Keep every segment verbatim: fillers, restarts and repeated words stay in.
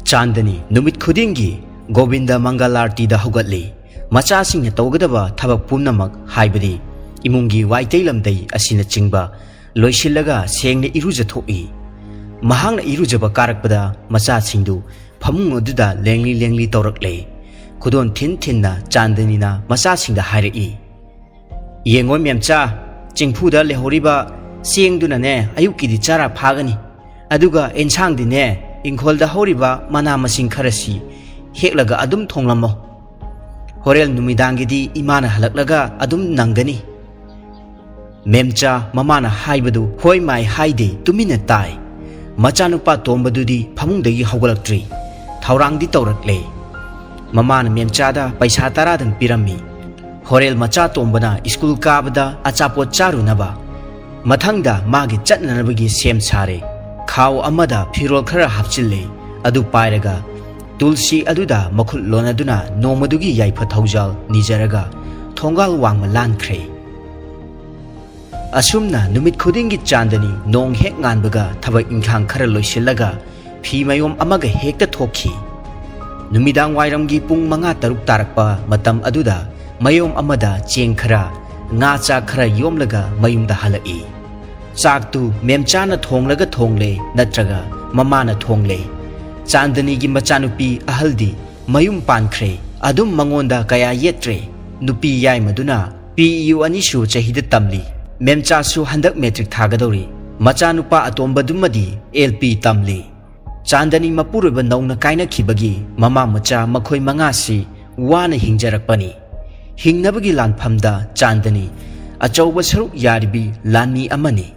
ꯆꯥꯟꯗꯅꯤ ꯅꯨꯃꯤꯠ ꯈꯨꯗꯤꯡꯒꯤ ꯒꯣꯕꯤꯟꯗ ꯃꯪꯒꯂꯥꯔꯇꯤꯗ ꯍꯧꯒꯠꯂꯤ꯫ ꯃꯆꯥꯁꯤꯡꯅ ꯇꯧꯒꯗꯕ ꯊꯕꯛ ꯄꯨꯝꯅꯃꯛ, ꯍꯥꯏꯕꯗꯤ ꯏꯃꯨꯡꯒꯤ ꯋꯥꯏꯇꯩ ꯂꯝꯗꯩ ꯑꯁꯤꯅꯆꯤꯡꯕ, ꯂꯣꯏꯁꯤꯜꯂꯒ ꯁꯦꯡꯅ ꯏꯔꯨꯖꯊꯣꯛꯏ꯫ ꯃꯍꯥꯛꯅ ꯏꯔꯨꯖꯕ ꯀꯥꯔꯛꯄꯗ ꯃꯆꯥꯁꯤꯡꯗꯨ ꯐꯃꯨꯡ ꯑꯗꯨꯗ ꯂꯦꯡꯂꯤ ꯂꯦꯡꯂꯤ ꯇꯧꯔꯛꯂꯦ꯫ ꯈꯨꯗꯣꯟ ꯊꯤꯟ ꯊꯤꯟꯅ ꯆꯥꯟꯗꯅꯤꯅ ꯃꯆꯥꯁꯤꯡꯗ ꯍꯥꯏꯔꯛꯏ, "ꯌꯦꯡꯉꯣ ꯃꯦꯝꯆꯥ, ꯆꯤꯡꯐꯨꯗ ꯂꯩꯍꯧꯔꯤꯕ ꯆꯦꯡꯗꯨꯅꯅꯦ ꯑꯌꯨꯛꯀꯤꯗꯤ ꯆꯥꯔꯥ ꯐꯥꯒꯅꯤ꯫ ꯑꯗꯨꯒ ꯑꯦꯟꯁꯥꯡꯗꯤꯅꯦ ꯏꯪꯈꯣꯜꯗ ꯍꯧꯔꯤꯕ ꯃꯅꯥ ꯃꯁꯤꯡ ꯈꯔꯁꯤ ꯍꯦꯛꯂꯒ ꯑꯗꯨꯝ ꯊꯣꯡꯂꯝꯃꯣ꯫ ꯍꯣꯔꯦꯟ ꯅꯨꯃꯤꯗꯥꯡꯒꯤꯗꯤ ꯏꯃꯥꯅ ꯍꯜꯂꯛꯂꯒ ꯑꯗꯨꯝ ꯅꯪꯒꯅꯤ꯫" ꯃꯦꯝꯆꯥ ꯃꯃꯥꯅ ꯍꯥꯏꯕꯗꯨ ꯍꯣꯏ ꯃꯥꯏ ꯍꯥꯏꯗꯦ, ꯇꯨꯃꯤꯟꯅ ꯇꯥꯏ꯫ ꯃꯆꯥꯅꯨꯄꯥ ꯇꯣꯝꯕꯗꯨꯗꯤ ꯐꯃꯨꯡꯗꯒꯤ ꯍꯧꯒꯠꯂꯛꯇ꯭ꯔꯤ꯫ ꯊꯧꯔꯥꯡꯗꯤ ꯇꯧꯔꯛꯂꯦ꯫ ꯃꯃꯥꯅ ꯃꯦꯝꯆꯥꯗ ꯄꯩꯁꯥ ꯇꯔꯥꯗꯪ ꯄꯤꯔꯝꯃꯤ꯫ ꯍꯣꯔꯦꯜ ꯃꯆꯥ ꯇꯣꯝꯕꯅ ꯁ꯭ꯀꯨꯜ ꯀꯥꯕꯗ ꯑꯆꯥꯄꯣꯠ ꯆꯥꯔꯨꯅꯕ꯫ ꯃꯊꯪꯗ ꯃꯥꯒꯤ ꯆꯠꯅꯅꯕꯒꯤ ꯁꯦꯝ ꯁꯥꯔꯦ꯫ ꯈꯥꯎ ꯑꯃꯗ ꯐꯤꯔꯣꯜ ꯈꯔ ꯍꯥꯞꯆꯤꯜꯂꯦ꯫ ꯑꯗꯨ ꯄꯥꯏꯔꯒ ꯇꯨꯜꯁꯤ ꯑꯗꯨꯗ ꯃꯈꯨꯠ ꯂꯣꯟꯅꯗꯨꯅ ꯅꯣꯡꯃꯗꯨꯒꯤ ꯌꯥꯏꯐ ꯊꯧꯖꯥꯜ ꯅꯤꯖꯔꯒ ꯊꯣꯡꯒꯥꯜ ꯋꯥꯡꯃ ꯂꯥꯟꯈ꯭ꯔꯦ꯫ ꯑꯁꯨꯝꯅ ꯅꯨꯃꯤꯠ ꯈꯨꯗꯤꯡꯒꯤ ꯆꯥꯟꯗꯅꯤ ꯅꯣꯡ ꯍꯦꯛ ꯉꯥꯟꯕꯒ ꯊꯕꯛ ꯏꯪꯈꯥꯡ ꯈꯔ ꯂꯣꯏꯁꯤꯜꯂꯒ ꯐꯤ ꯃꯌꯣꯝ ꯑꯃꯒ ꯍꯦꯛꯇ ꯊꯣꯛꯈꯤ꯫ ꯅꯨꯃꯤꯗꯥꯡ ꯋꯥꯏꯔꯝꯒꯤ ꯄꯨꯡ ꯃꯉꯥ ꯇꯔꯨꯛ ꯇꯥꯔꯛꯄ ꯃꯇꯝ ꯑꯗꯨꯗ ꯃꯌꯣꯝ ꯑꯃꯗ ꯆꯦꯡ ꯈꯔ, ꯉꯥ ꯆꯥꯛ ꯈꯔ ꯌꯣꯝꯂꯒ ꯃꯌꯨꯝꯗ ꯍꯜꯂꯛꯏ꯫ ꯆꯥꯛꯇꯨ ꯃꯦꯝꯆꯥꯅ ꯊꯣꯡꯂꯒ ꯊꯣꯡꯂꯦ ꯅꯠꯇ꯭ꯔꯒ ꯃꯃꯥꯅ ꯊꯣꯡꯂꯦ꯫ ꯆꯥꯟꯗꯅꯤꯒꯤ ꯃꯆꯥꯅꯨꯄꯤ ꯑꯍꯜꯗꯤ ꯃꯌꯨꯝ ꯄꯥꯟꯈ꯭ꯔꯦ꯫ ꯑꯗꯨꯝ ꯃꯉꯣꯟꯗ ꯀꯌꯥ ꯌꯦꯠꯇ꯭ꯔꯦ꯫ ꯅꯨꯄꯤ ꯌꯥꯏꯃꯗꯨꯅ ꯄꯤ ꯏ ꯌꯨ ꯑꯅꯤꯁꯨ ꯆꯍꯤꯗ ꯇꯝꯂꯤ꯫ ꯃꯦꯝꯆꯥꯁꯨ ꯍꯟꯗꯛ ꯃꯦꯇ꯭ꯔꯤꯛ ꯊꯥꯒꯗꯧꯔꯤ꯫ ꯃꯆꯥꯅꯨꯄꯥ ꯑꯇꯣꯝꯕꯗꯨꯃꯗꯤ ꯑꯦꯜ ꯄꯤ ꯇꯝꯂꯤ꯫ ꯆꯥꯟꯗꯅꯤ ꯃꯄꯨꯔꯣꯏꯕ ꯅꯧꯅ ꯀꯥꯏꯅꯈꯤꯕꯒꯤ ꯃꯃꯥ ꯃꯆꯥ ꯃꯈꯣꯏ ꯃꯉꯥꯁꯤ ꯋꯥꯅ ꯍꯤꯡꯖꯔꯛꯄꯅꯤ꯫ ꯍꯤꯡꯅꯕꯒꯤ ꯂꯥꯟꯐꯝꯗ ꯆꯥꯟꯗꯅꯤ ꯑꯆꯧꯕ ꯁꯔꯨꯛ ꯌꯥꯔꯤꯕꯤ ꯂꯥꯟꯃꯤ ꯑꯃꯅꯤ꯫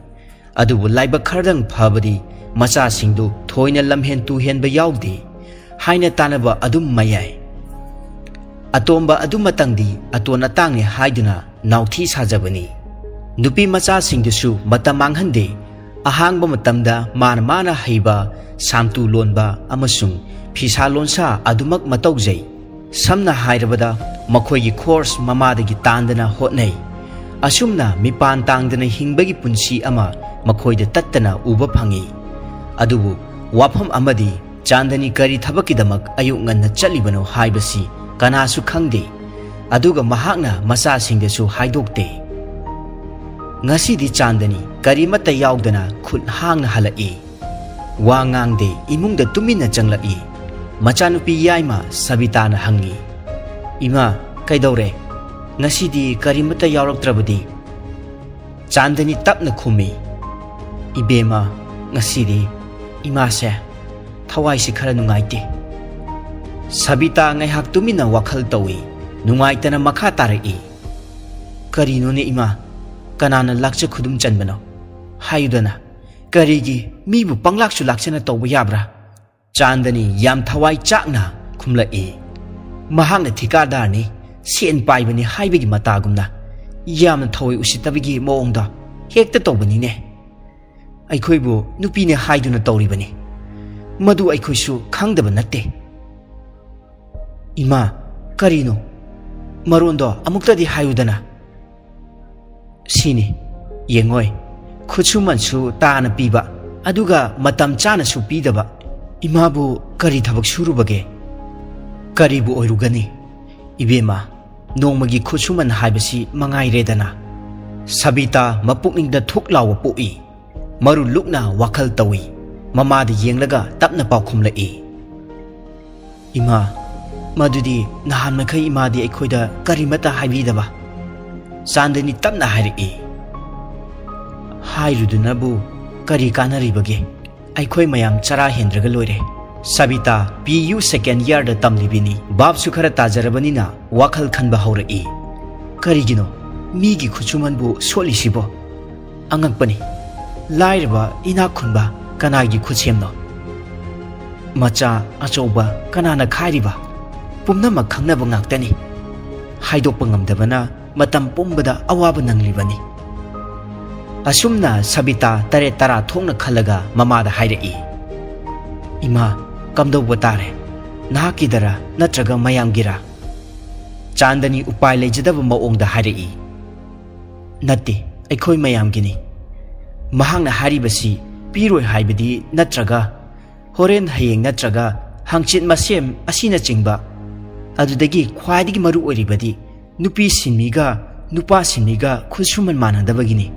ꯑꯗꯨꯕꯨ ꯂꯥꯏꯕꯛ ꯈꯔꯗꯪ ꯐꯕꯗꯤ ꯃꯆꯥꯁꯤꯡꯗꯨ ꯊꯣꯏꯅ ꯂꯝꯍꯦꯟ ꯇꯨꯍꯦꯟꯕ ꯌꯥꯎꯗꯦ꯫ ꯍꯥꯏꯅ ꯇꯥꯟꯅꯕ ꯑꯗꯨꯝ ꯃꯌꯥꯏ꯫ ꯑꯇꯣꯝꯕ ꯑꯗꯨꯃꯇꯪꯗꯤ ꯑꯇꯣꯟ ꯑꯇꯥꯡꯅꯤ ꯍꯥꯏꯗꯨꯅ ꯅꯥꯎꯊꯤ ꯁꯥꯖꯕꯅꯤ꯫ ꯅꯨꯄꯤ ꯃꯆꯥꯁꯤꯡꯗꯨꯁꯨ ꯃꯇꯝ ꯃꯥꯡꯍꯟꯗꯦ꯫ ꯑꯍꯥꯡꯕ ꯃꯇꯝꯗ ꯃꯥꯅ ꯃꯥꯅ ꯍꯩꯕ ꯁꯥꯝꯇꯨ ꯂꯣꯟꯕ ꯑꯃꯁꯨꯡ ꯐꯤꯁꯥ ꯂꯣꯟꯁꯥ ꯑꯗꯨꯃꯛ ꯃꯇꯧꯖꯩ꯫ ꯁꯝꯅ ꯍꯥꯏꯔꯕꯗ, ꯃꯈꯣꯏꯒꯤ ꯈꯣꯔꯁ ꯃꯃꯥꯗꯒꯤ ꯇꯥꯟꯗꯅ ꯍꯣꯠꯅꯩ꯫ ꯑꯁꯨꯝꯅ ꯃꯤꯄꯥꯟ ꯇꯥꯡꯗꯅ ꯍꯤꯡꯕꯒꯤ ꯄꯨꯟꯁꯤ ꯑꯃ ꯃꯈꯣꯏꯗ ꯇꯠꯇꯅ ꯎꯕ ꯐꯪꯏ꯫ ꯑꯗꯨꯕꯨ ꯋꯥꯐꯝ ꯑꯃꯗꯤ, ꯆꯥꯟꯗꯅꯤ ꯀꯔꯤ ꯊꯕꯛꯀꯤꯗꯃꯛ ꯑꯌꯨꯛ ꯉꯟꯅ ꯆꯠꯂꯤꯕꯅꯣ ꯍꯥꯏꯕꯁꯤ ꯀꯅꯥꯁꯨ ꯈꯪꯗꯦ꯫ ꯑꯗꯨꯒ ꯃꯍꯥꯛꯅ ꯃꯆꯥꯁꯤꯡꯗꯁꯨ ꯍꯥꯏꯗꯣꯛꯇꯦ꯫ ꯉꯁꯤꯗꯤ ꯆꯥꯟꯗꯅꯤ ꯀꯔꯤꯃꯠꯇ ꯌꯥꯎꯗꯅ ꯈꯨꯠ ꯍꯥꯡꯅ ꯍꯜꯂꯛꯏ꯫ ꯋꯥ ꯉꯥꯡꯗꯦ, ꯏꯃꯨꯡꯗ ꯇꯨꯃꯤꯟꯅ ꯆꯪꯂꯛꯏ꯫ ꯃꯆꯥꯅꯨꯄꯤ ꯌꯥꯏꯃ ꯁꯕꯤꯇꯥꯅ ꯍꯪꯉꯤ, "ꯏꯃꯥ, ꯀꯩꯗꯧꯔꯦ? ꯉꯁꯤꯗꯤ ꯀꯔꯤꯃꯠꯇ ꯌꯥꯎꯔꯛꯇ꯭ꯔꯕꯗꯤ?" ꯆꯥꯟꯗꯅꯤ ꯇꯞꯅ ꯈꯨꯝꯃꯤ, "ꯏꯕꯦꯝꯃ, ꯉꯁꯤꯗꯤ ꯏꯃꯥꯁꯦ ꯊꯋꯥꯏꯁꯤ ꯈꯔ ꯅꯨꯡꯉꯥꯏꯇꯦ꯫" ꯁꯕꯤꯇꯥ ꯉꯥꯏꯍꯥꯛ ꯇꯨꯃꯤꯟꯅ ꯋꯥꯈꯜ ꯇꯧꯏ꯫ ꯅꯨꯡꯉꯥꯏꯇꯅ ꯃꯈꯥ ꯇꯥꯔꯛꯏ, "ꯀꯔꯤꯅꯣꯅꯦ ꯏꯃꯥ? ꯀꯅꯥꯅ ꯂꯥꯛꯆ ꯈꯨꯗꯨꯝ ꯆꯟꯕꯅꯣ? ꯍꯥꯏꯌꯨꯗꯅ, ꯀꯔꯤꯒꯤ ꯃꯤꯕꯨ ꯄꯪꯂꯥꯛꯁꯨ ꯂꯥꯛꯆꯅ ꯇꯧꯕ ꯌꯥꯕ꯭ꯔꯥ?" ꯆꯥꯟꯗꯅꯤ ꯌꯥꯝ ꯊꯋꯥꯏ ꯆꯥꯛꯅ ꯈꯨꯝꯂꯛꯏ꯫ ꯃꯍꯥꯛꯅ ꯊꯤꯀꯥꯗꯥꯔꯅꯤ, ꯁꯦꯟ ꯄꯥꯏꯕꯅꯤ ꯍꯥꯏꯕꯒꯤ ꯃꯇꯥꯒꯨꯝꯅ ꯌꯥꯝꯅ ꯊꯑꯣꯏ ꯎꯁꯤꯠꯇꯕꯒꯤ ꯃꯑꯣꯡꯗ ꯍꯦꯛꯇ ꯇꯧꯕꯅꯤꯅꯦ꯫ ꯑꯩꯈꯣꯏꯕꯨ ꯅꯨꯄꯤꯅꯦ ꯍꯥꯏꯗꯨꯅ ꯇꯧꯔꯤꯕꯅꯤ꯫ ꯃꯗꯨ ꯑꯩꯈꯣꯏꯁꯨ ꯈꯪꯗꯕ ꯅꯠꯇꯦ꯫ ꯏꯃꯥ, ꯀꯔꯤꯅꯣ? ꯃꯔꯣꯟꯗꯣ ꯑꯃꯨꯛꯇꯗꯤ ꯍꯥꯏꯌꯨꯗꯅ꯫ ꯁꯤꯅꯤ, ꯌꯦꯡꯉꯣꯏ, ꯈꯨꯠꯁꯨꯃꯟꯁꯨ ꯇꯥꯅ ꯄꯤꯕ, ꯑꯗꯨꯒ ꯃꯇꯝ ꯆꯥꯅꯁꯨ ꯄꯤꯗꯕ꯫ ꯏꯃꯥꯕꯨ ꯀꯔꯤ ꯊꯕꯛ ꯁꯨꯔꯨꯕꯒꯦ? ꯀꯔꯤꯕꯨ ꯑꯣꯏꯔꯨꯒꯅꯤ? ꯏꯕꯦꯝꯃ, ꯅꯣꯡꯃꯒꯤ ꯈꯨꯠꯁꯨꯃꯟ ꯍꯥꯏꯕꯁꯤ ꯃꯉꯥꯏꯔꯦꯗꯅ꯫ ꯁꯕꯤꯇꯥ ꯃꯄꯨꯛꯅꯤꯡꯗ ꯊꯨꯛ ꯂꯥꯎꯕ ꯄꯣꯛꯏ꯫ ꯃꯔꯨ ꯂꯨꯛꯅ ꯋꯥꯈꯜ ꯇꯧꯏ꯫ ꯃꯃꯥꯗ ꯌꯦꯡꯂꯒ ꯇꯞꯅ ꯄꯥꯎꯈꯨꯝꯂꯛꯏ, "ꯏꯃꯥ, ꯃꯗꯨꯗꯤ ꯅꯍꯥꯟ ꯃꯈꯩ ꯏꯃꯥꯗꯤ ꯑꯩꯈꯣꯏꯗ ꯀꯔꯤꯃꯠꯇ ꯍꯥꯏꯕꯤꯗꯕ꯫" ꯆꯥꯟꯗꯅꯤ ꯇꯞꯅ ꯍꯥꯏꯔꯛꯏ, "ꯍꯥꯏꯔꯨꯗꯨꯅꯕꯨ ꯀꯔꯤ ꯀꯥꯟꯅꯔꯤꯕꯒꯦ? ꯑꯩꯈꯣꯏ ꯃꯌꯥꯝ ꯆꯔꯥ ꯍꯦꯟꯗ꯭ꯔꯒ ꯂꯣꯏꯔꯦ꯫" ꯁꯕꯤꯇꯥ ꯄꯤ ꯌꯨ ꯁꯦꯀꯦꯟ ꯏꯌꯥꯔꯗ ꯇꯝꯂꯤꯕꯤꯅꯤ꯫ ꯚꯥꯞꯁꯨ ꯈꯔ ꯇꯥꯖꯔꯕꯅꯤꯅ ꯋꯥꯈꯜ ꯈꯟꯕ ꯍꯧꯔꯛꯏ꯫ "ꯀꯔꯤꯒꯤꯅꯣ ꯃꯤꯒꯤ ꯈꯨꯠꯁꯨꯃꯟꯕꯨ ꯁꯣꯠꯂꯤꯁꯤꯕꯣ? ꯑꯉꯛꯄꯅꯤ꯫ ꯂꯥꯏꯔꯕ ꯏꯅꯥꯛ ꯈꯨꯟꯕ ꯀꯅꯥꯒꯤ ꯈꯨꯠꯁꯦꯝꯅꯣ? ꯃꯆꯥ ꯑꯆꯧꯕ ꯀꯅꯥꯅ ꯈꯥꯏꯔꯤꯕ? ꯄꯨꯝꯅꯃꯛ ꯈꯪꯅꯕ ꯉꯥꯛꯇꯅꯤ꯫ ꯍꯥꯏꯗꯣꯛꯄ ꯉꯝꯗꯕꯅ ꯃꯇꯝ ꯄꯨꯝꯕꯗ ꯑꯋꯥꯕ ꯅꯪꯂꯤꯕꯅꯤ꯫" ꯑꯁꯨꯝꯅ ꯁꯕꯤꯇꯥ ꯇꯔꯦꯠ ꯇꯔꯥ ꯊꯣꯛꯅ ꯈꯜꯂꯒ ꯃꯃꯥꯗ ꯍꯥꯏꯔꯛꯏ, "ꯏꯃꯥ, ꯀꯝꯗꯧꯕ ꯇꯥꯔꯦ? ꯅꯍꯥꯛꯀꯤꯗꯔ ꯅꯠꯇ꯭ꯔꯒ ꯃꯌꯥꯝꯒꯤꯔ?" ꯆꯥꯟꯗꯅꯤ ꯎꯄꯥꯏ ꯂꯩꯖꯗꯕ ꯃꯑꯣꯡꯗ ꯍꯥꯏꯔꯛꯏ, "ꯅꯠꯇꯦ, ꯑꯩꯈꯣꯏ ꯃꯌꯥꯝꯒꯤꯅꯤ꯫ ꯃꯍꯥꯛꯅ ꯍꯥꯏꯔꯤꯕꯁꯤ ꯄꯤꯔꯣꯏ ꯍꯥꯏꯕꯗꯤ ꯅꯠꯇ꯭ꯔꯒ?" ꯍꯣꯔꯦꯟ, ꯍꯌꯦꯡ ꯅꯠꯇ꯭ꯔꯒ ꯍꯪꯆꯤꯠ ꯃꯁꯦꯝ ꯑꯁꯤꯅꯆꯤꯡꯕ꯫ ꯑꯗꯨꯗꯒꯤ ꯈ꯭ꯋꯥꯏꯗꯒꯤ ꯃꯔꯨ ꯑꯣꯏꯔꯤꯕꯗꯤ ꯅꯨꯄꯤ ꯁꯤꯟꯃꯤꯒ ꯅꯨꯄꯥ ꯁꯤꯟꯃꯤꯒ ꯈꯨꯠꯁꯨꯃꯟ ꯃꯥꯟꯅꯗꯕꯒꯤꯅꯤ꯫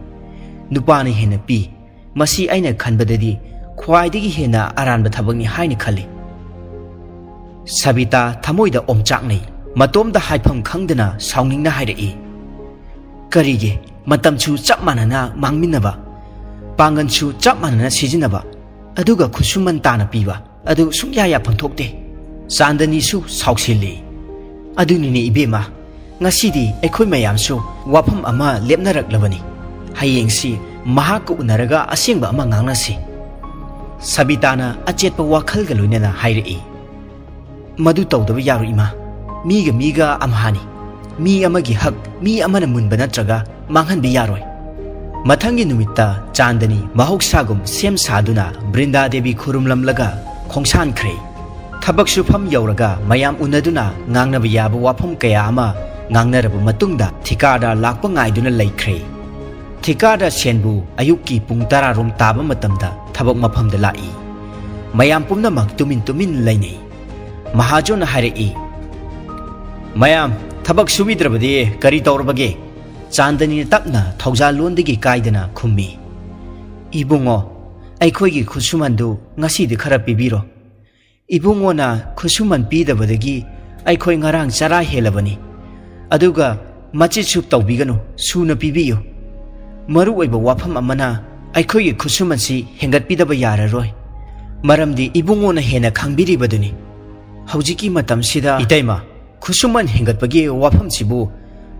ꯅꯨꯄꯥꯅ ꯍꯦꯟꯅ ꯄꯤ꯫ ꯃꯁꯤ ꯑꯩꯅ ꯈꯟꯕꯗꯗꯤ ꯈ꯭ꯋꯥꯏꯗꯒꯤ ꯍꯦꯟꯅ ꯑꯔꯥꯟꯕ ꯊꯕꯛꯅꯤ ꯍꯥꯏꯅ ꯈꯜꯂꯤ꯫ ꯁꯕꯤꯇꯥ ꯊꯃꯣꯏꯗ ꯑꯣꯝꯆꯥꯛꯅꯩ꯫ ꯃꯇꯣꯝꯗ ꯍꯥꯏꯐꯝ ꯈꯪꯗꯅ ꯁꯥꯎꯅꯤꯡꯅ ꯍꯥꯏꯔꯛꯏ, "ꯀꯔꯤꯒꯤ? ꯃꯇꯝꯁꯨ ꯆꯞ ꯃꯥꯟꯅꯅ ꯃꯥꯡꯃꯤꯟꯅꯕ, ꯄꯥꯡꯒꯜꯁꯨ ꯆꯞ ꯃꯥꯟꯅꯅ ꯁꯤꯖꯤꯟꯅꯕ, ꯑꯗꯨꯒ ꯈꯨꯠꯁꯨꯃꯟ ꯇꯥꯅ ꯄꯤꯕ ꯑꯗꯨ ꯁꯨꯡꯌꯥ ꯌꯥꯐꯝ ꯊꯣꯛꯇꯦ꯫" ꯆꯥꯟꯗꯅꯤꯁꯨ ꯁꯥꯎꯁꯤꯜꯂꯤ, "ꯑꯗꯨꯅꯤꯅꯦ ꯏꯕꯦꯝꯃ, ꯉꯁꯤꯗꯤ ꯑꯩꯈꯣꯏ ꯃꯌꯥꯝꯁꯨ ꯋꯥꯐꯝ ꯑꯃ ꯂꯦꯞꯅꯔꯛꯂꯕꯅꯤ꯫ ꯍꯌꯦꯡꯁꯤ ꯃꯍꯥꯛꯀ ꯎꯅꯔꯒ ꯑꯁꯦꯡꯕ ꯑꯃ ꯉꯥꯡꯅꯁꯤ꯫" ꯁꯕꯤꯇꯥꯅ ꯑꯆꯦꯠꯄ ꯋꯥꯈꯜꯒ ꯂꯣꯏꯅꯅ ꯍꯥꯏꯔꯛꯏ, "ꯃꯗꯨ ꯇꯧꯗꯕ ꯌꯥꯔꯣꯏ ꯏꯃꯥ꯫ ꯃꯤꯒ ꯃꯤꯒ ꯑꯝꯍꯥꯅꯤ꯫ ꯃꯤ ꯑꯃꯒꯤ ꯍꯛ ꯃꯤ ꯑꯃꯅ ꯃꯨꯟꯕ ꯅꯠꯇ꯭ꯔꯒ ꯃꯥꯡꯍꯟꯕ ꯌꯥꯔꯣꯏ꯫" ꯃꯊꯪꯒꯤ ꯅꯨꯃꯤꯠꯇ ꯆꯥꯟꯗꯅꯤ ꯃꯍꯧꯁꯥꯒꯨꯝ ꯁꯦꯝ ꯁꯥꯗꯨꯅ ꯕ꯭ꯔꯤꯟꯗꯥ ꯗꯦꯕꯤ ꯈꯨꯔꯨꯝꯂꯝꯂꯒ ꯈꯣꯡꯁꯥꯟꯈ꯭ꯔꯦ꯫ ꯊꯕꯛ ꯁꯨꯐꯝ ꯌꯧꯔꯒ ꯃꯌꯥꯝ ꯎꯅꯗꯨꯅ ꯉꯥꯡꯅꯕ ꯌꯥꯕ ꯋꯥꯐꯝ ꯀꯌꯥ ꯑꯃ ꯉꯥꯡꯅꯔꯕ ꯃꯇꯨꯡꯗ ꯊꯤꯀꯥꯗꯥꯔ ꯂꯥꯛꯄ ꯉꯥꯏꯗꯨꯅ ꯂꯩꯈ꯭ꯔꯦ꯫ ꯊꯤꯀꯥꯗꯥꯔ ꯁꯦꯟꯕꯨ ꯑꯌꯨꯛꯀꯤ ꯄꯨꯡ ꯇꯔꯥ ꯔꯣꯝ ꯇꯥꯕ ꯃꯇꯝꯗ ꯊꯕꯛ ꯃꯐꯝꯗ ꯂꯥꯛꯏ꯫ ꯃꯌꯥꯝ ꯄꯨꯝꯅꯃꯛ ꯇꯨꯃꯤꯟ ꯇꯨꯃꯤꯟ ꯂꯩꯅꯩ꯫ ꯃꯍꯥꯖꯣꯟꯅ ꯍꯥꯏꯔꯛꯏ, "ꯃꯌꯥꯝ, ꯊꯕꯛ ꯁꯨꯕꯤꯗ꯭ꯔꯕꯗꯤ ꯀꯔꯤ ꯇꯧꯔꯕꯒꯦ?" ꯆꯥꯟꯗꯅꯤꯅ ꯇꯞꯅ ꯊꯧꯖꯥꯜ ꯂꯣꯟꯗꯒꯤ ꯀꯥꯏꯗꯅ ꯈꯨꯝꯃꯤ, "ꯏꯕꯨꯡꯉꯣ, ꯑꯩꯈꯣꯏꯒꯤ ꯈꯨꯠꯁꯨꯃꯟꯗꯨ ꯉꯁꯤꯗꯤ ꯈꯔ ꯄꯤꯕꯤꯔꯣ꯫ ꯏꯕꯨꯡꯉꯣꯅ ꯈꯨꯠꯁꯨꯃꯟ ꯄꯤꯗꯕꯗꯒꯤ ꯑꯩꯈꯣꯏ ꯉꯔꯥꯡ ꯆꯔꯥ ꯍꯦꯜꯂꯕꯅꯤ꯫ ꯑꯗꯨꯒ ꯃꯆꯤꯠꯁꯨ ꯇꯧꯕꯤꯒꯅꯨ, ꯁꯨꯅ ꯄꯤꯕꯤꯌꯨ꯫ ꯃꯔꯨ ꯑꯣꯏꯕ ꯋꯥꯐꯝ ꯑꯃꯅ, ꯑꯩꯈꯣꯏꯒꯤ ꯈꯨꯠꯁꯨꯃꯟꯁꯤ ꯍꯦꯟꯒꯠꯄꯤꯗꯕ ꯌꯥꯔꯔꯣꯏ, ꯃꯔꯝꯗꯤ ꯏꯕꯨꯡꯉꯣꯅ ꯍꯦꯟꯅ ꯈꯪꯕꯤꯔꯤꯕꯗꯨꯅꯤ꯫ ꯍꯧꯖꯤꯛꯀꯤ ꯃꯇꯝꯁꯤꯗ" "ꯏꯇꯩꯃ, ꯈꯨꯠꯁꯨꯃꯟ ꯍꯦꯟꯒꯠꯄꯒꯤ ꯋꯥꯐꯝꯁꯤꯕꯨ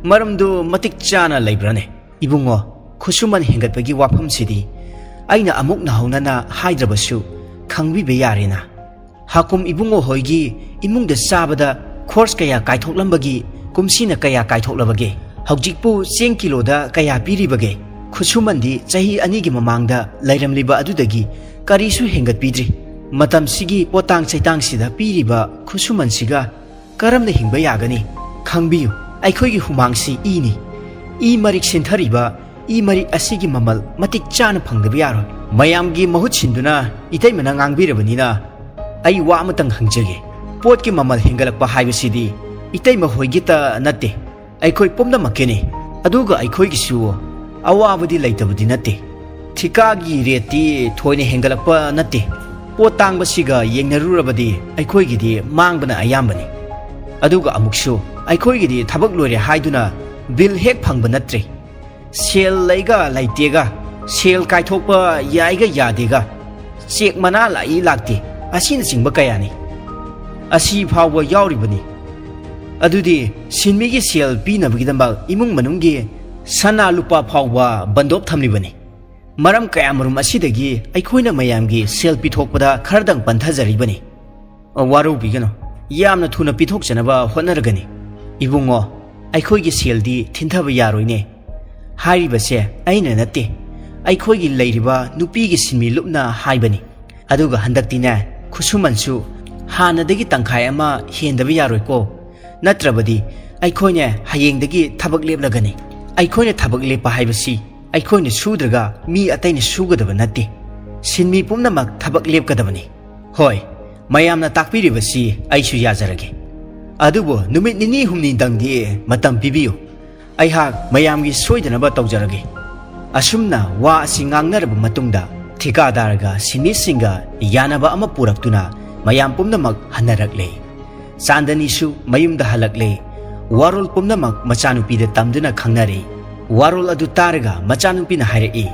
ꯃꯔꯝꯗꯨ ꯃꯇꯤꯛ ꯆꯥꯅ ꯂꯩꯕ꯭ꯔꯥꯅꯦ?" "ꯏꯕꯨꯡꯉꯣ, ꯈꯨꯠꯁꯨꯃꯟ ꯍꯦꯟꯒꯠꯄꯒꯤ ꯋꯥꯐꯝꯁꯤꯗꯤ ꯑꯩꯅ ꯑꯃꯨꯛ ꯅꯧꯍꯧꯅꯅ ꯍꯥꯏꯗ꯭ꯔꯕꯁꯨ ꯈꯪꯕꯤꯕ ꯌꯥꯔꯦꯅ꯫ ꯍꯥꯀꯨꯝ ꯏꯕꯨꯡꯉꯣ ꯍꯣꯏꯒꯤ ꯏꯃꯨꯡꯗ ꯆꯥꯕꯗ ꯈꯣꯔꯁ ꯀꯌꯥ ꯀꯥꯏꯊꯣꯛꯂꯝꯕꯒꯤ ꯀꯨꯝꯁꯤꯅ ꯀꯌꯥ ꯀꯥꯏꯊꯣꯛꯂꯕꯒꯦ? ꯍꯧꯖꯤꯛꯄꯨ ꯆꯦꯡ ꯀꯤꯂꯣꯗ ꯀꯌꯥ ꯄꯤꯔꯤꯕꯒꯦ? ꯈꯨꯠꯁꯨꯃꯟꯗꯤ ꯆꯍꯤ ꯑꯅꯤꯒꯤ ꯃꯃꯥꯡꯗ ꯂꯩꯔꯝꯂꯤꯕ ꯑꯗꯨꯗꯒꯤ ꯀꯔꯤꯁꯨ ꯍꯦꯟꯒꯠꯄꯤꯗ꯭ꯔꯤ꯫ ꯃꯇꯝꯁꯤꯒꯤ ꯄꯣꯠꯇꯥꯡ ꯆꯩꯇꯥꯡꯁꯤꯗ ꯄꯤꯔꯤꯕ ꯈꯨꯠꯁꯨꯃꯟꯁꯤꯒ ꯀꯔꯝꯅ ꯍꯤꯡꯕ ꯌꯥꯒꯅꯤ? ꯈꯪꯕꯤꯌꯨ, ꯑꯩꯈꯣꯏꯒꯤ ꯍꯨꯃꯥꯡꯁꯤ ꯏꯅꯤ꯫ ꯏ ꯃꯔꯤꯛ ꯁꯤꯟꯊꯔꯤꯕ ꯏ ꯃꯔꯤꯛ ꯑꯁꯤꯒꯤ ꯃꯃꯜ ꯃꯇꯤꯛ ꯆꯥꯅ ꯐꯪꯗꯕ ꯌꯥꯔꯣꯏ꯫ ꯃꯌꯥꯝꯒꯤ ꯃꯍꯨꯠ ꯁꯤꯟꯗꯨꯅ ꯏꯇꯩꯃꯅ ꯉꯥꯡꯕꯤꯔꯕꯅꯤꯅ ꯑꯩ ꯋꯥ ꯑꯃꯇꯪ ꯍꯪꯖꯒꯦ꯫ ꯄꯣꯠꯀꯤ ꯃꯃꯜ ꯍꯦꯟꯒꯠꯂꯛꯄ ꯍꯥꯏꯕꯁꯤꯗꯤ ꯏꯇꯩꯃ ꯍꯣꯏꯒꯤꯇ ꯅꯠꯇꯦ, ꯑꯩꯈꯣꯏ ꯄꯨꯝꯅꯃꯛꯀꯤꯅꯤ꯫ ꯑꯗꯨꯒ ꯑꯩꯈꯣꯏꯒꯤꯁꯨ ꯑꯋꯥꯕꯗꯤ ꯂꯩꯇꯕꯗꯤ ꯅꯠꯇꯦ꯫ ꯊꯤꯀꯥꯒꯤ ꯔꯦꯠꯇꯤ ꯊꯣꯏꯅ ꯍꯦꯟꯒꯠꯂꯛꯄ ꯅꯠꯇꯦ꯫ ꯄꯣꯠ ꯇꯥꯡꯕꯁꯤꯒ ꯌꯦꯡꯅꯔꯨꯔꯕꯗꯤ ꯑꯩꯈꯣꯏꯒꯤꯗꯤ ꯃꯥꯡꯕꯅ ꯑꯌꯥꯝꯕꯅꯤ꯫ ꯑꯗꯨꯒ ꯑꯃꯨꯛꯁꯨ ꯑꯩꯈꯣꯏꯒꯤꯗꯤ ꯊꯕꯛ ꯂꯣꯏꯔꯦ ꯍꯥꯏꯗꯨꯅ ꯕꯤꯜ ꯍꯦꯛ ꯐꯪꯕ ꯅꯠꯇ꯭ꯔꯦ꯫ ꯁꯦꯜ ꯂꯩꯒ ꯂꯩꯇꯦꯒ, ꯁꯦꯜ ꯀꯥꯏꯊꯣꯛꯄ ꯌꯥꯏꯒ ꯌꯥꯗꯦꯒ, ꯆꯦꯛ ꯃꯅꯥ ꯂꯥꯛꯏ ꯂꯥꯛꯇꯦ ꯑꯁꯤꯅꯆꯤꯡꯕ ꯀꯌꯥꯅꯤ꯫ ꯑꯁꯤ ꯐꯥꯎꯕ ꯌꯥꯎꯔꯤꯕꯅꯤ꯫ ꯑꯗꯨꯗꯤ ꯁꯤꯟꯃꯤꯒꯤ ꯁꯦꯜ ꯄꯤꯅꯕꯒꯤꯗꯃꯛ ꯏꯃꯨꯡ ꯃꯅꯨꯡꯒꯤ ꯁꯅꯥ ꯂꯨꯄꯥ ꯐꯥꯎꯕ ꯕꯟꯗꯣꯞ ꯊꯝꯂꯤꯕꯅꯤ꯫ ꯃꯔꯝ ꯀꯌꯥꯃꯔꯨꯝ ꯑꯁꯤꯗꯒꯤ ꯑꯩꯈꯣꯏꯅ ꯃꯌꯥꯝꯒꯤ ꯁꯦꯜ ꯄꯤꯊꯣꯛꯄꯗ ꯈꯔꯗꯪ ꯄꯟꯊꯖꯔꯤꯕꯅꯤ꯫ ꯋꯥꯔꯧꯕꯤꯒꯅꯨ, ꯌꯥꯝꯅ ꯊꯨꯅ ꯄꯤꯊꯣꯛꯆꯅꯕ ꯍꯣꯠꯅꯔꯒꯅꯤ꯫ ꯏꯕꯨꯡꯉꯣ, ꯑꯩꯈꯣꯏꯒꯤ ꯁꯦꯜꯗꯤ ꯊꯤꯟꯊꯕ ꯌꯥꯔꯣꯏꯅꯦ꯫ ꯍꯥꯏꯔꯤꯕꯁꯦ ꯑꯩꯅ ꯅꯠꯇꯦ, ꯑꯩꯈꯣꯏꯒꯤ ꯂꯩꯔꯤꯕ ꯅꯨꯄꯤꯒꯤ ꯁꯤꯟꯃꯤ ꯂꯨꯞꯅ ꯍꯥꯏꯕꯅꯤ꯫ ꯑꯗꯨꯒ ꯍꯟꯗꯛꯇꯤꯅꯦ, ꯈꯨꯠꯁꯨꯃꯟꯁꯨ ꯍꯥꯟꯅꯗꯒꯤ ꯇꯪꯈꯥꯏ ꯑꯃ ꯍꯦꯟꯗꯕ ꯌꯥꯔꯣꯏꯀꯣ꯫ ꯅꯠꯇ꯭ꯔꯕꯗꯤ ꯑꯩꯈꯣꯏꯅꯦ ꯍꯌꯦꯡꯗꯒꯤ ꯊꯕꯛ ꯂꯦꯞꯂꯒꯅꯤ꯫ ꯑꯩꯈꯣꯏꯅ ꯊꯕꯛ ꯂꯦꯞꯄ ꯍꯥꯏꯕꯁꯤ ꯑꯩꯈꯣꯏꯅ ꯁꯨꯗ꯭ꯔꯒ ꯃꯤ ꯑꯇꯩꯅ ꯁꯨꯒꯗꯕ ꯅꯠꯇꯦ꯫ ꯁꯤꯟꯃꯤ ꯄꯨꯝꯅꯃꯛ ꯊꯕꯛ ꯂꯦꯞꯀꯗꯕꯅꯤ꯫ ꯍꯣꯏ, ꯃꯌꯥꯝꯅ ꯇꯥꯛꯄꯤꯔꯤꯕꯁꯤ ꯑꯩꯁꯨ ꯌꯥꯖꯔꯒꯦ꯫ ꯑꯗꯨꯕꯨ ꯅꯨꯃꯤꯠ ꯅꯤꯅꯤ ꯍꯨꯝꯅꯤꯗꯪꯗꯤ ꯃꯇꯝ ꯄꯤꯕꯤꯌꯨ꯫ ꯑꯩꯍꯥꯛ ꯃꯌꯥꯝꯒꯤ ꯁꯣꯏꯗꯅꯕ ꯇꯧꯖꯔꯒꯦ꯫ ꯑꯁꯨꯝꯅ ꯋꯥ ꯑꯁꯤ ꯉꯥꯡꯅꯔꯕ ꯃꯇꯨꯡꯗ ꯊꯤꯀꯥꯗꯥꯔꯒ ꯁꯤꯟꯃꯤꯁꯤꯡꯒ ꯌꯥꯅꯕ ꯑꯃ ꯄꯨꯔꯛꯇꯨꯅ ꯃꯌꯥꯝ ꯄꯨꯝꯅꯃꯛ ꯍꯟꯅꯔꯛꯂꯦ꯫ ꯆꯥꯟꯗꯅꯤꯁꯨ ꯃꯌꯨꯝꯗ ꯍꯜꯂꯛꯂꯦ꯫ ꯋꯥꯔꯣꯜ ꯄꯨꯝꯅꯃꯛ ꯃꯆꯥꯅꯨꯄꯤꯗ ꯇꯝꯗꯨꯅ ꯈꯪꯅꯔꯦ꯫ ꯋꯥꯔꯣꯜ ꯑꯗꯨ ꯇꯥꯔꯒ ꯃꯆꯥꯅꯨꯄꯤꯅ ꯍꯥꯏꯔꯛꯏ,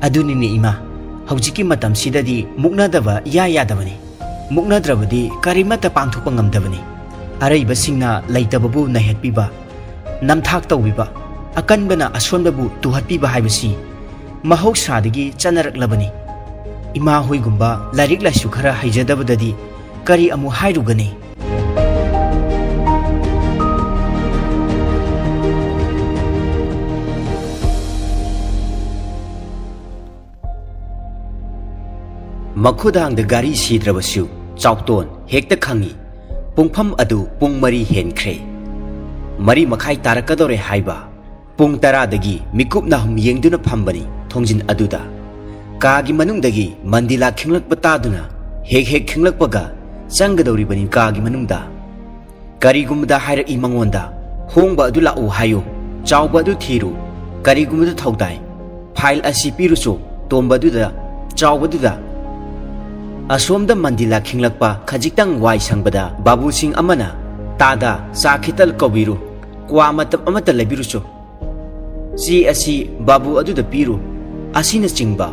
"ꯑꯗꯨꯅꯤꯅꯦ ꯏꯃꯥ, ꯍꯧꯖꯤꯛꯀꯤ ꯃꯇꯝꯁꯤꯗꯗꯤ ꯃꯨꯛꯅꯗꯕ ꯏꯌꯥ ꯌꯥꯗꯕꯅꯤ꯫ ꯃꯨꯛꯅꯗ꯭ꯔꯕꯗꯤ ꯀꯔꯤꯃꯠꯇ ꯄꯥꯡꯊꯣꯛꯄ ꯉꯝꯗꯕꯅꯤ꯫ ꯑꯔꯩꯕꯁꯤꯡꯅ ꯂꯩꯇꯕꯕꯨ ꯅꯩꯍꯠꯄꯤꯕ, ꯅꯝꯊꯥꯛ ꯇꯧꯕꯤꯕ, ꯑꯀꯟꯕꯅ ꯑꯁꯣꯟꯕꯕꯨ ꯇꯨꯍꯠꯄꯤꯕ ꯍꯥꯏꯕꯁꯤ ꯃꯍꯧꯁꯥꯗꯒꯤ ꯆꯠꯅꯔꯛꯂꯕꯅꯤ꯫ ꯏꯃꯥ ꯍꯣꯏꯒꯨꯝꯕ ꯂꯥꯏꯔꯤꯛ ꯂꯥꯏꯁꯨ ꯈꯔ ꯍꯩꯖꯗꯕꯗꯗꯤ ꯀꯔꯤ ꯑꯃꯨꯛ ꯍꯥꯏꯔꯨꯒꯅꯤ?" ꯃꯈꯨꯗꯥꯡꯗ ꯘꯔꯤ ꯁꯤꯗ꯭ꯔꯕꯁꯨ ꯆꯥꯎꯇꯣꯟ ꯍꯦꯛꯇ ꯈꯪꯏ꯫ ꯄꯨꯡꯐꯝ ꯑꯗꯨ ꯄꯨꯡ ꯃꯔꯤ ꯍꯦꯟꯈ꯭ꯔꯦ꯫ ꯃꯔꯤ ꯃꯈꯥꯏ ꯇꯥꯔꯛꯀꯗꯧꯔꯦ ꯍꯥꯏꯕ꯫ ꯄꯨꯡ ꯇꯔꯥꯗꯒꯤ ꯃꯤꯀꯨꯞ ꯅꯥꯍꯨꯝ ꯌꯦꯡꯗꯨꯅ ꯐꯝꯕꯅꯤ ꯊꯣꯡꯖꯤꯟ ꯑꯗꯨꯗ꯫ ꯀꯥꯒꯤ ꯃꯅꯨꯡꯗꯒꯤ ꯃꯟꯗꯤꯂꯥ ꯈꯤꯡꯂꯛꯄ ꯇꯥꯗꯨꯅ ꯍꯦꯛ ꯍꯦꯛ ꯈꯤꯡꯂꯛꯄꯒ ꯆꯪꯒꯗꯧꯔꯤꯕꯅꯤ ꯀꯥꯒꯤ ꯃꯅꯨꯡꯗ꯫ ꯀꯔꯤꯒꯨꯝꯕꯗ ꯍꯥꯏꯔꯛꯏ ꯃꯉꯣꯟꯗ, "ꯍꯣꯡꯕ ꯑꯗꯨ ꯂꯥꯛꯎ ꯍꯥꯏꯌꯨ, ꯆꯥꯎꯕ ꯑꯗꯨ ꯊꯤꯔꯨ, ꯀꯔꯤꯒꯨꯝꯕꯗ ꯊꯧꯗꯥꯏ, ꯐꯥꯏꯜ ꯑꯁꯤ ꯄꯤꯔꯨꯆꯣ, ꯇꯣꯝꯕꯗꯨꯗ, ꯆꯥꯎꯕꯗꯨꯗ"꯫ ꯑꯁꯣꯝꯗ ꯃꯟꯗꯤꯂꯥ ꯈꯤꯡꯂꯛꯄ ꯈꯖꯤꯛꯇꯪ ꯋꯥꯏ ꯁꯪꯕꯗ ꯕꯥꯕꯨꯁꯤꯡ ꯑꯃꯅ, "ꯇꯥꯗ, ꯆꯥ ꯈꯤꯇ ꯀꯧꯕꯤꯔꯨ, ꯀ꯭ꯋꯥ ꯃꯇꯞ ꯑꯃꯠꯇ ꯂꯩꯕꯤꯔꯨꯆꯣ, ꯆꯦ ꯑꯁꯤ ꯕꯥꯕꯨ ꯑꯗꯨꯗ ꯄꯤꯔꯨ" ꯑꯁꯤꯅꯆꯤꯡꯕ꯫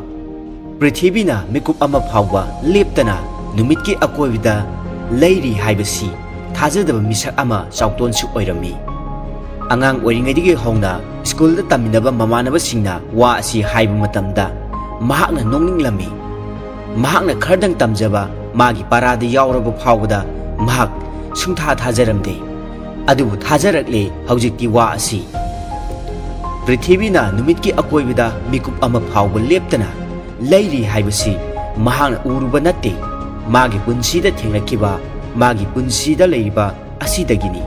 ꯄ꯭ꯔꯤꯊꯤꯕꯤꯅ ꯃꯤꯀꯨꯞ ꯑꯃ ꯐꯥꯎꯕ ꯂꯦꯞꯇꯅ ꯅꯨꯃꯤꯠꯀꯤ ꯑꯀꯣꯏꯕꯗ ꯂꯩꯔꯤ ꯍꯥꯏꯕꯁꯤ ꯊꯥꯖꯗꯕ ꯃꯤꯁꯛ ꯑꯃ ꯆꯥꯎꯇꯣꯟꯁꯨ ꯑꯣꯏꯔꯝꯃꯤ꯫ ꯑꯉꯥꯡ ꯑꯣꯏꯔꯤꯉꯩꯗꯒꯤ ꯍꯧꯅ ꯁ꯭ꯀꯨꯜꯗ ꯇꯝꯃꯤꯟꯅꯕ ꯃꯃꯥꯟꯅꯕꯁꯤꯡꯅ ꯋꯥ ꯑꯁꯤ ꯍꯥꯏꯕ ꯃꯇꯝꯗ ꯃꯍꯥꯛꯅ ꯅꯣꯛꯅꯤꯡꯂꯝꯃꯤ꯫ ꯃꯍꯥꯛꯅ ꯈꯔꯗꯪ ꯇꯝꯖꯕ ꯃꯥꯒꯤ ꯄꯔꯥꯗ ꯌꯥꯎꯔꯕ ꯐꯥꯎꯕꯗ ꯃꯍꯥꯛ ꯁꯨꯡꯊꯥ ꯊꯥꯖꯔꯝꯗꯦ꯫ ꯑꯗꯨꯕꯨ ꯊꯥꯖꯔꯛꯂꯦ ꯍꯧꯖꯤꯛꯇꯤ ꯋꯥ ꯑꯁꯤ꯫ ꯄ꯭ꯔꯤꯊꯤꯕꯤꯅ ꯅꯨꯃꯤꯠꯀꯤ ꯑꯀꯣꯏꯕꯗ ꯃꯤꯀꯨꯞ ꯑꯃ ꯐꯥꯎꯕ ꯂꯦꯞꯇꯅ ꯂꯩꯔꯤ ꯍꯥꯏꯕꯁꯤ ꯃꯍꯥꯛꯅ ꯎꯔꯨꯕ ꯅꯠꯇꯦ꯫ ꯃꯥꯒꯤ ꯄꯨꯟꯁꯤꯗ ꯊꯦꯡꯅꯈꯤꯕ, ꯃꯥꯒꯤ ꯄꯨꯟꯁꯤꯗ ꯂꯩꯔꯤꯕ ꯑꯁꯤꯗꯒꯤꯅꯤ꯫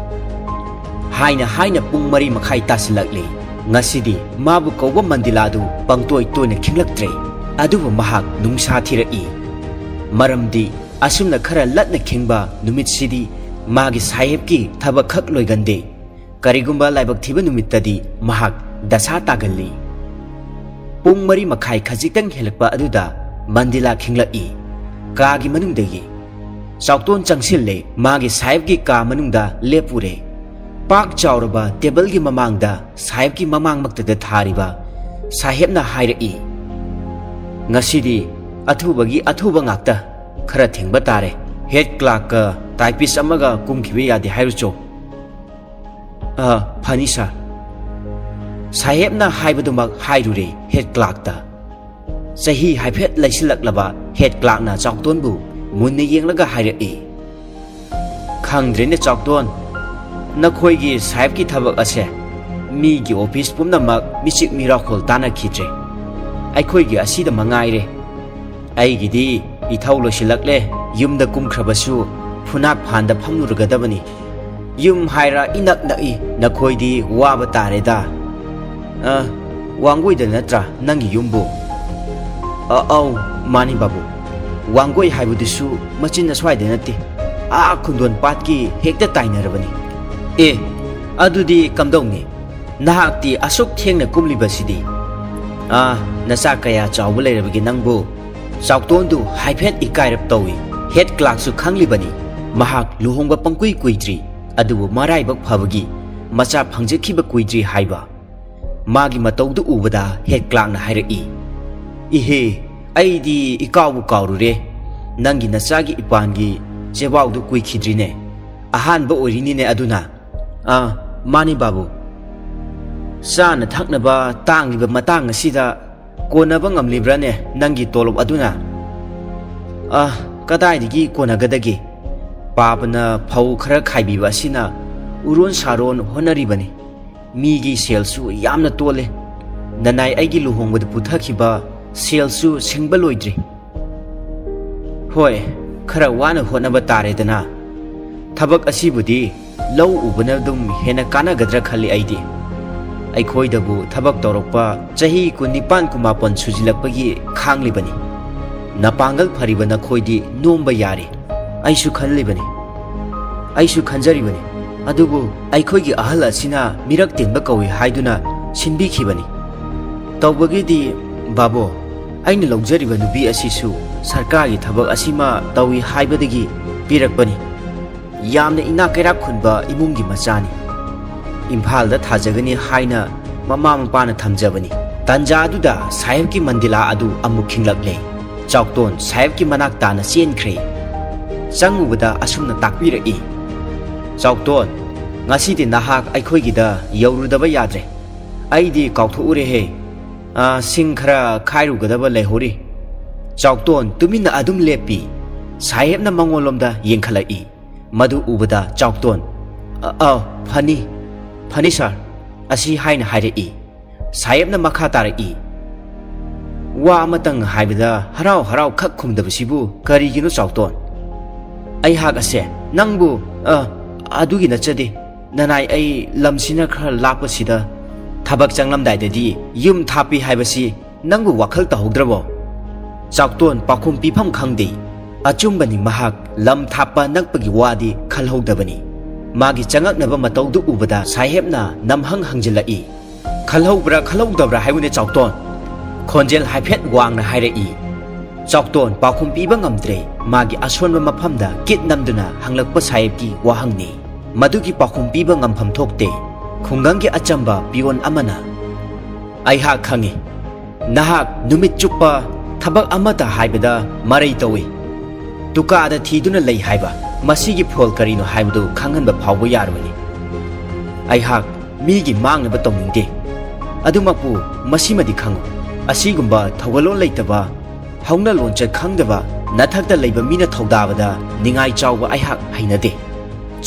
ꯍꯥꯏꯅ ꯍꯥꯏꯅ ꯄꯨꯡ ꯃꯔꯤ ꯃꯈꯥꯏ ꯇꯥꯁꯤꯜꯂꯛꯂꯦ꯫ ꯉꯁꯤꯗꯤ ꯃꯥꯕꯨ ꯀꯧꯕ ꯃꯟꯗꯤꯂꯥꯗꯨ ꯄꯪꯇꯣꯏ ꯇꯣꯏꯅ ꯈꯤꯡꯂꯛꯇ꯭ꯔꯦ꯫ ꯑꯗꯨꯕꯨ ꯃꯍꯥꯛ ꯅꯨꯡꯁꯥ ꯊꯤꯔꯛꯏ꯫ ꯃꯔꯝꯗꯤ ꯑꯁꯨꯝꯅ ꯈꯔ ꯂꯠꯅ ꯈꯤꯡꯕ ꯅꯨꯃꯤꯠꯁꯤꯗꯤ ꯃꯥꯒꯤ ꯁꯥꯍꯦꯕꯀꯤ ꯊꯕꯛꯈꯛ ꯂꯣꯏꯒꯟꯗꯦ꯫ ꯀꯔꯤꯒꯨꯝꯕ ꯂꯥꯏꯕꯛ ꯊꯤꯕ ꯅꯨꯃꯤꯠꯇꯗꯤ ꯃꯍꯥꯛ ꯗꯁꯥ ꯇꯥꯒꯜꯂꯤ꯫ ꯄꯨꯡ ꯃꯔꯤ ꯃꯈꯥꯏ ꯈꯖꯤꯛꯇꯪ ꯍꯦꯜꯂꯛꯄ ꯑꯗꯨꯗ ꯃꯟꯗꯤꯂꯥ ꯈꯤꯡꯂꯛꯏ꯫ ꯀꯥꯒꯤ ꯃꯅꯨꯡꯗꯒꯤ ꯆꯥꯎꯇꯣꯟ ꯆꯪꯁꯤꯜꯂꯦ꯫ ꯃꯥꯒꯤ ꯁꯥꯍꯦꯕꯀꯤ ꯀꯥ ꯃꯅꯨꯡꯗ ꯂꯦꯞꯄꯨꯔꯦ꯫ ꯄꯥꯛ ꯆꯥꯎꯔꯕ ꯇꯦꯕꯜꯒꯤ ꯃꯃꯥꯡꯗ ꯁꯥꯍꯦꯕꯀꯤ ꯃꯃꯥꯡꯃꯛꯇꯗ ꯊꯥꯔꯤꯕ ꯁꯥꯍꯦꯕꯅ ꯍꯥꯏꯔꯛꯏ, "ꯉꯁꯤꯗꯤ ꯑꯊꯨꯕꯒꯤ ꯑꯊꯨꯕ ꯉꯥꯛꯇ꯫ ꯈꯔ ꯊꯦꯡꯕ ꯇꯥꯔꯦ꯫ ꯍꯦꯗ ꯀ꯭ꯂꯥꯔꯛꯀ ꯇꯥꯏꯄꯤꯁ ꯑꯃꯒ ꯀꯨꯝꯈꯤꯕ ꯌꯥꯗꯦ ꯍꯥꯏꯔꯨꯆꯣ"꯫ "ꯑ, ꯐꯅꯤ ꯁꯥꯔ"꯫ ꯁꯥꯍꯦꯕꯅ ꯍꯥꯏꯕꯗꯨꯃꯛ ꯍꯥꯏꯔꯨꯔꯦ ꯍꯦꯗ ꯀ꯭ꯂꯥꯔꯛꯇ꯫ ꯆꯍꯤ ꯍꯥꯏꯐꯦꯠ ꯂꯩꯁꯤꯜꯂꯛꯂꯕ ꯍꯦꯗ ꯀ꯭ꯂꯥꯔꯛꯅ ꯆꯥꯎꯇꯣꯟꯕꯨ ꯃꯨꯟꯅ ꯌꯦꯡꯂꯒ ꯍꯥꯏꯔꯛꯏ, "ꯈꯪꯗ꯭ꯔꯦꯅꯦ ꯆꯥꯎꯇꯣꯟ, ꯅꯈꯣꯏꯒꯤ ꯁꯥꯍꯦꯕꯀꯤ ꯊꯕꯛ ꯑꯁꯦ ꯃꯤꯒꯤ ꯑꯣꯐꯤꯁ ꯄꯨꯝꯅꯃꯛ ꯃꯤꯆꯤꯛ ꯃꯤꯔꯥꯈꯣꯜ ꯇꯥꯟꯅꯈꯤꯗ꯭ꯔꯦ꯫ ꯑꯩꯈꯣꯏꯒꯤ ꯑꯁꯤꯗ ꯃꯉꯥꯏꯔꯦ꯫ ꯑꯩꯒꯤꯗꯤ ꯏꯊꯧ ꯂꯣꯏꯁꯤꯜꯂꯛꯂꯦ꯫ ꯌꯨꯝꯗ ꯀꯨꯝꯈ꯭ꯔꯕꯁꯨ ꯐꯨꯅꯥꯛ ꯐꯥꯟꯗ ꯐꯝꯂꯨꯔꯒꯗꯕꯅꯤ꯫ ꯌꯨꯝ ꯍꯥꯏꯔ ꯏꯅꯛ ꯅꯛꯏ꯫ ꯅꯈꯣꯏꯗꯤ ꯋꯥꯕ ꯇꯥꯔꯦꯗ"꯫ ꯑ, ꯋꯥꯡꯒꯣꯏꯗ ꯅꯠꯇ꯭ꯔꯥ ꯅꯪꯒꯤ ꯌꯨꯝꯕꯨ? ꯑ, ꯑꯧ, ꯃꯥꯅꯤ ꯕꯥꯕꯨ꯫ ꯋꯥꯡꯒꯣꯏ ꯍꯥꯏꯕꯗꯨꯁꯨ ꯃꯆꯤꯟ ꯑꯁ꯭ꯋꯥꯏꯗ ꯅꯠꯇꯦ, ꯑꯥ ꯈꯨꯟꯗꯣꯟ ꯄꯥꯠꯀꯤ ꯍꯦꯛꯇ ꯇꯥꯏꯅꯔꯕꯅꯤ꯫ ꯑꯦ, ꯑꯗꯨꯗꯤ ꯀꯝꯗꯧꯅꯤ? ꯅꯍꯥꯛꯇꯤ ꯑꯁꯨꯛ ꯊꯦꯡꯅ ꯀꯨꯝꯂꯤꯕꯁꯤꯗꯤ? ꯑꯥ, ꯅꯆꯥ ꯀꯌꯥ ꯆꯥꯎꯕ ꯂꯩꯔꯕꯒꯦ ꯅꯪꯕꯨ? ꯆꯥꯎꯇꯣꯟꯗꯨ ꯍꯥꯏꯐꯦꯠ ꯏꯀꯥꯏꯔꯞ ꯇꯧꯏ꯫ ꯍꯦꯗ ꯀ꯭ꯂꯥꯔꯛꯁꯨ ꯈꯪꯂꯤꯕꯅꯤ, ꯃꯍꯥꯛ ꯂꯨꯍꯣꯡꯕ ꯄꯪꯀꯨꯏ ꯀꯨꯏꯗ꯭ꯔꯤ, ꯑꯗꯨꯕꯨ ꯃꯔꯥꯏꯕꯛ ꯐꯕꯒꯤ ꯃꯆꯥ ꯐꯪꯖꯈꯤꯕ ꯀꯨꯏꯗ꯭ꯔꯤ ꯍꯥꯏꯕ꯫ ꯃꯥꯒꯤ ꯃꯇꯧꯗꯨ ꯎꯕꯗ ꯍꯦꯗ ꯀ꯭ꯂꯥꯔꯛꯅ ꯍꯥꯏꯔꯛꯏ, "ꯏꯍꯦ, ꯑꯩꯗꯤ ꯏꯀꯥꯎꯕꯨ ꯀꯥꯎꯔꯨꯔꯦ꯫ ꯅꯪꯒꯤ ꯅꯆꯥꯒꯤ ꯏꯄꯥꯟꯒꯤ ꯆꯦꯕꯥꯎꯗꯨ ꯀꯨꯏꯈꯤꯗ꯭ꯔꯤꯅꯦ꯫ ꯑꯍꯥꯟꯕ ꯑꯣꯏꯔꯤꯅꯤꯅꯦ ꯑꯗꯨꯅ?" "ꯑꯥ, ꯃꯥꯅꯤ ꯕꯥꯕꯨ꯫ ꯆꯥꯅ ꯊꯛꯅꯕ ꯇꯥꯡꯂꯤꯕ ꯃꯇꯥꯡ ꯑꯁꯤꯗ ꯀꯣꯟꯅꯕ ꯉꯝꯂꯤꯕ꯭ꯔꯥꯅꯦ ꯅꯪꯒꯤ ꯇꯣꯂꯣꯞ ꯑꯗꯨꯅ?" "ꯑꯥ, ꯀꯗꯥꯏꯗꯒꯤ ꯀꯣꯟꯅꯒꯗꯒꯦ? ꯄꯥꯕꯅ ꯐꯧ ꯈꯔ ꯈꯥꯏꯕꯤꯕ ꯑꯁꯤꯅ ꯎꯔꯣꯟ ꯁꯥꯔꯣꯟ ꯍꯣꯠꯅꯔꯤꯕꯅꯤ꯫ ꯃꯤꯒꯤ ꯁꯦꯜꯁꯨ ꯌꯥꯝꯅ ꯇꯣꯜꯂꯦ꯫ ꯅꯅꯥꯏ ꯑꯩꯒꯤ ꯂꯨꯍꯣꯡꯕꯗ ꯄꯨꯊꯈꯤꯕ ꯁꯦꯜꯁꯨ ꯁꯤꯡꯕ ꯂꯣꯏꯗ꯭ꯔꯤ꯫ ꯍꯣꯏ, ꯈꯔ ꯋꯥꯅ ꯍꯣꯠꯅꯕ ꯇꯥꯔꯦꯗꯅ꯫ ꯊꯕꯛ ꯑꯁꯤꯕꯨꯗꯤ ꯂꯧ ꯎꯕꯅ ꯑꯗꯨꯝ ꯍꯦꯟꯅ ꯀꯥꯟꯅꯒꯗ꯭ꯔꯥ ꯈꯜꯂꯤ ꯑꯩꯗꯤ꯫ ꯑꯩꯈꯣꯏꯗꯕꯨ ꯊꯕꯛ ꯇꯧꯔꯛꯄ ꯆꯍꯤ ꯀꯨꯟꯅꯤꯄꯥꯟ ꯀꯨꯟꯃꯥꯄꯟ ꯁꯨꯖꯤꯜꯂꯛꯄꯒꯤ ꯈꯥꯡꯂꯤꯕꯅꯤ꯫ ꯅꯄꯥꯡꯒꯜ ꯐꯔꯤꯕ ꯅꯈꯣꯏꯗꯤ ꯅꯣꯝꯕ ꯌꯥꯔꯦ꯫ ꯑꯩꯁꯨ ꯈꯜꯂꯤꯕꯅꯤ, ꯑꯩꯁꯨ ꯈꯟꯖꯔꯤꯕꯅꯤ꯫ ꯑꯗꯨꯕꯨ ꯑꯩꯈꯣꯏꯒꯤ ꯑꯍꯜ ꯑꯁꯤꯅ ꯃꯤꯔꯛ ꯇꯤꯟꯕ ꯀꯧꯏ ꯍꯥꯏꯗꯨꯅ ꯁꯤꯟꯕꯤꯈꯤꯕꯅꯤ꯫ ꯇꯧꯕꯒꯤꯗꯤ, ꯕꯥꯕꯣ, ꯑꯩꯅ ꯂꯧꯖꯔꯤꯕ ꯅꯨꯄꯤ ꯑꯁꯤꯁꯨ ꯁꯔꯀꯥꯔꯒꯤ ꯊꯕꯛ ꯑꯁꯤꯃ ꯇꯧꯏ ꯍꯥꯏꯕꯗꯒꯤ ꯄꯤꯔꯛꯄꯅꯤ꯫ ꯌꯥꯝꯅ ꯏꯅꯥꯛ ꯀꯩꯔꯥꯛ ꯈꯨꯟꯕ ꯏꯃꯨꯡꯒꯤ ꯃꯆꯥꯅꯤ꯫ ꯏꯝꯐꯥꯜꯗ ꯊꯥꯖꯒꯅꯤ ꯍꯥꯏꯅ ꯃꯃꯥ ꯃꯄꯥꯅ ꯊꯝꯖꯕꯅꯤ꯫ ꯇꯟꯖꯥ ꯑꯗꯨꯗ ꯁꯥꯍꯦꯕꯀꯤ ꯃꯟꯗꯤꯂꯥ ꯑꯗꯨ ꯑꯃꯨꯛ ꯈꯤꯡꯂꯛꯂꯦ꯫ ꯆꯥꯎꯇꯣꯟ ꯁꯥꯍꯦꯕꯀꯤ ꯃꯅꯥꯛ ꯇꯥꯅ ꯆꯦꯟꯈ꯭ꯔꯦ꯫ ꯆꯪꯉꯨꯕꯗ ꯑꯁꯨꯝꯅ ꯇꯥꯛꯄꯤꯔꯛꯏ, "ꯆꯥꯎꯇꯣꯟ, ꯉꯁꯤꯗꯤ ꯅꯍꯥꯛ ꯑꯩꯈꯣꯏꯒꯤꯗ ꯌꯧꯔꯨꯗꯕ ꯌꯥꯗ꯭ꯔꯦ꯫ ꯑꯩꯗꯤ ꯀꯥꯎꯊꯣꯛꯎꯔꯦꯍꯦ꯫ ꯑꯥ, ꯁꯤꯡ ꯈꯔ ꯈꯥꯏꯔꯨꯒꯗꯕ ꯂꯩꯍꯧꯔꯤ꯫" ꯆꯥꯎꯇꯣꯟ ꯇꯨꯃꯤꯟꯅ ꯑꯗꯨꯝ ꯂꯦꯞꯄꯤ꯫ ꯁꯥꯍꯦꯕꯅ ꯃꯉꯣꯟꯂꯣꯝꯗ ꯌꯦꯡꯈꯠꯂꯛꯏ꯫ ꯃꯗꯨ ꯎꯕꯗ ꯆꯥꯎꯇꯣꯟ, "ꯑ, ꯑ, ꯐꯅꯤ, ꯐꯅꯤ ꯁꯥꯔ," ꯑꯁꯤ ꯍꯥꯏꯅ ꯍꯥꯏꯔꯛꯏ꯫ ꯁꯥꯍꯦꯕꯅ ꯃꯈꯥ ꯇꯥꯔꯛꯏ, "ꯋꯥ ꯑꯃꯇꯪ ꯍꯥꯏꯕꯗ ꯍꯔꯥꯎ ꯍꯔꯥꯎ ꯈꯛ ꯈꯨꯝꯗꯕꯁꯤꯕꯨ ꯀꯔꯤꯒꯤꯅꯣ ꯆꯥꯎꯇꯣꯟ?" "ꯑꯩꯍꯥꯛ ꯑꯁꯦ ꯅꯪꯕꯨ, ꯑ, ꯑꯗꯨꯒꯤ ꯅꯠꯆꯗꯦ꯫ ꯅꯅꯥꯏ ꯑꯩ ꯂꯝꯁꯤꯅ ꯈꯔ ꯂꯥꯞꯄꯁꯤꯗ ꯊꯕꯛ ꯆꯪꯂꯝꯗꯥꯏꯗꯗꯤ ꯌꯨꯝ ꯊꯥꯞꯄꯤ ꯍꯥꯏꯕꯁꯤ ꯅꯪꯕꯨ ꯋꯥꯈꯜ ꯇꯧꯍꯧꯗ꯭ꯔꯕꯣ? ꯆꯥꯎꯇꯣꯟ ꯄꯥꯎꯈꯨꯝ ꯄꯤꯐꯝ ꯈꯪꯗꯦ꯫ ꯑꯆꯨꯝꯕꯅꯤ, ꯃꯍꯥꯛ ꯂꯝ ꯊꯥꯞꯄ ꯅꯛꯄꯒꯤ ꯋꯥꯗꯤ ꯈꯜꯍꯧꯗꯕꯅꯤ꯫ ꯃꯥꯒꯤ ꯆꯉꯛꯅꯕ ꯃꯇꯧꯗꯨ ꯎꯕꯗ ꯁꯥꯍꯦꯕꯅ ꯅꯝꯍꯪ ꯍꯪꯖꯤꯜꯂꯛꯏ꯫ "ꯈꯜꯍꯧꯕ꯭ꯔꯥ ꯈꯜꯍꯧꯗꯕ꯭ꯔꯥ ꯍꯥꯏꯌꯨꯅꯦ ꯆꯥꯎꯇꯣꯟ?" ꯈꯣꯟꯖꯦꯜ ꯍꯥꯏꯐꯦꯠ ꯋꯥꯡꯅ ꯍꯥꯏꯔꯛꯏ꯫ ꯆꯥꯎꯇꯣꯟ ꯄꯥꯎꯈꯨꯝ ꯄꯤꯕ ꯉꯝꯗ꯭ꯔꯦ꯫ ꯃꯥꯒꯤ ꯑꯁꯣꯟꯕ ꯃꯐꯝꯗ ꯀꯤꯠ ꯅꯝꯗꯨꯅ ꯍꯪꯂꯛꯄ ꯁꯥꯍꯦꯕꯀꯤ ꯋꯥꯍꯪꯅꯤ꯫ ꯃꯗꯨꯒꯤ ꯄꯥꯎꯈꯨꯝ ꯄꯤꯕ ꯉꯝꯐꯝ ꯊꯣꯛꯇꯦ꯫ ꯈꯨꯡꯒꯪꯒꯤ ꯑꯆꯝꯕ ꯄꯤꯌꯣꯟ ꯑꯃꯅ, "ꯑꯩꯍꯥꯛ ꯈꯪꯏ꯫ ꯅꯍꯥꯛ ꯅꯨꯃꯤꯠ ꯆꯨꯞꯄ ꯊꯕꯛ ꯑꯃꯇ ꯍꯥꯏꯕꯗ ꯃꯔꯩ ꯇꯧꯏ꯫ ꯗꯨꯀꯥꯗ ꯊꯤꯗꯨꯅ ꯂꯩ ꯍꯥꯏꯕ꯫ ꯃꯁꯤꯒꯤ ꯐꯣꯜ ꯀꯔꯤꯅꯣ ꯍꯥꯏꯕꯗꯨ ꯈꯪꯍꯟꯕ ꯐꯥꯎꯕ ꯌꯥꯔꯣꯏꯅꯤ꯫ ꯑꯩꯍꯥꯛ ꯃꯤꯒꯤ ꯃꯥꯡꯅꯕ ꯇꯧꯅꯤꯡꯗꯦ꯫ ꯑꯗꯨꯃꯛꯄꯨ ꯃꯁꯤꯃꯗꯤ ꯈꯪꯉꯨ, ꯑꯁꯤꯒꯨꯝꯕ ꯊꯧꯒꯜꯂꯣꯟ ꯂꯩꯇꯕ, ꯍꯧꯅ ꯂꯣꯟꯆꯠ ꯈꯪꯗꯕ, ꯅꯊꯛꯇ ꯂꯩꯕ ꯃꯤꯅ ꯊꯧꯗꯥꯕꯗ ꯅꯤꯡꯉꯥꯏ ꯆꯥꯎꯕ ꯑꯩꯍꯥꯛ ꯍꯩꯅꯗꯦ꯫"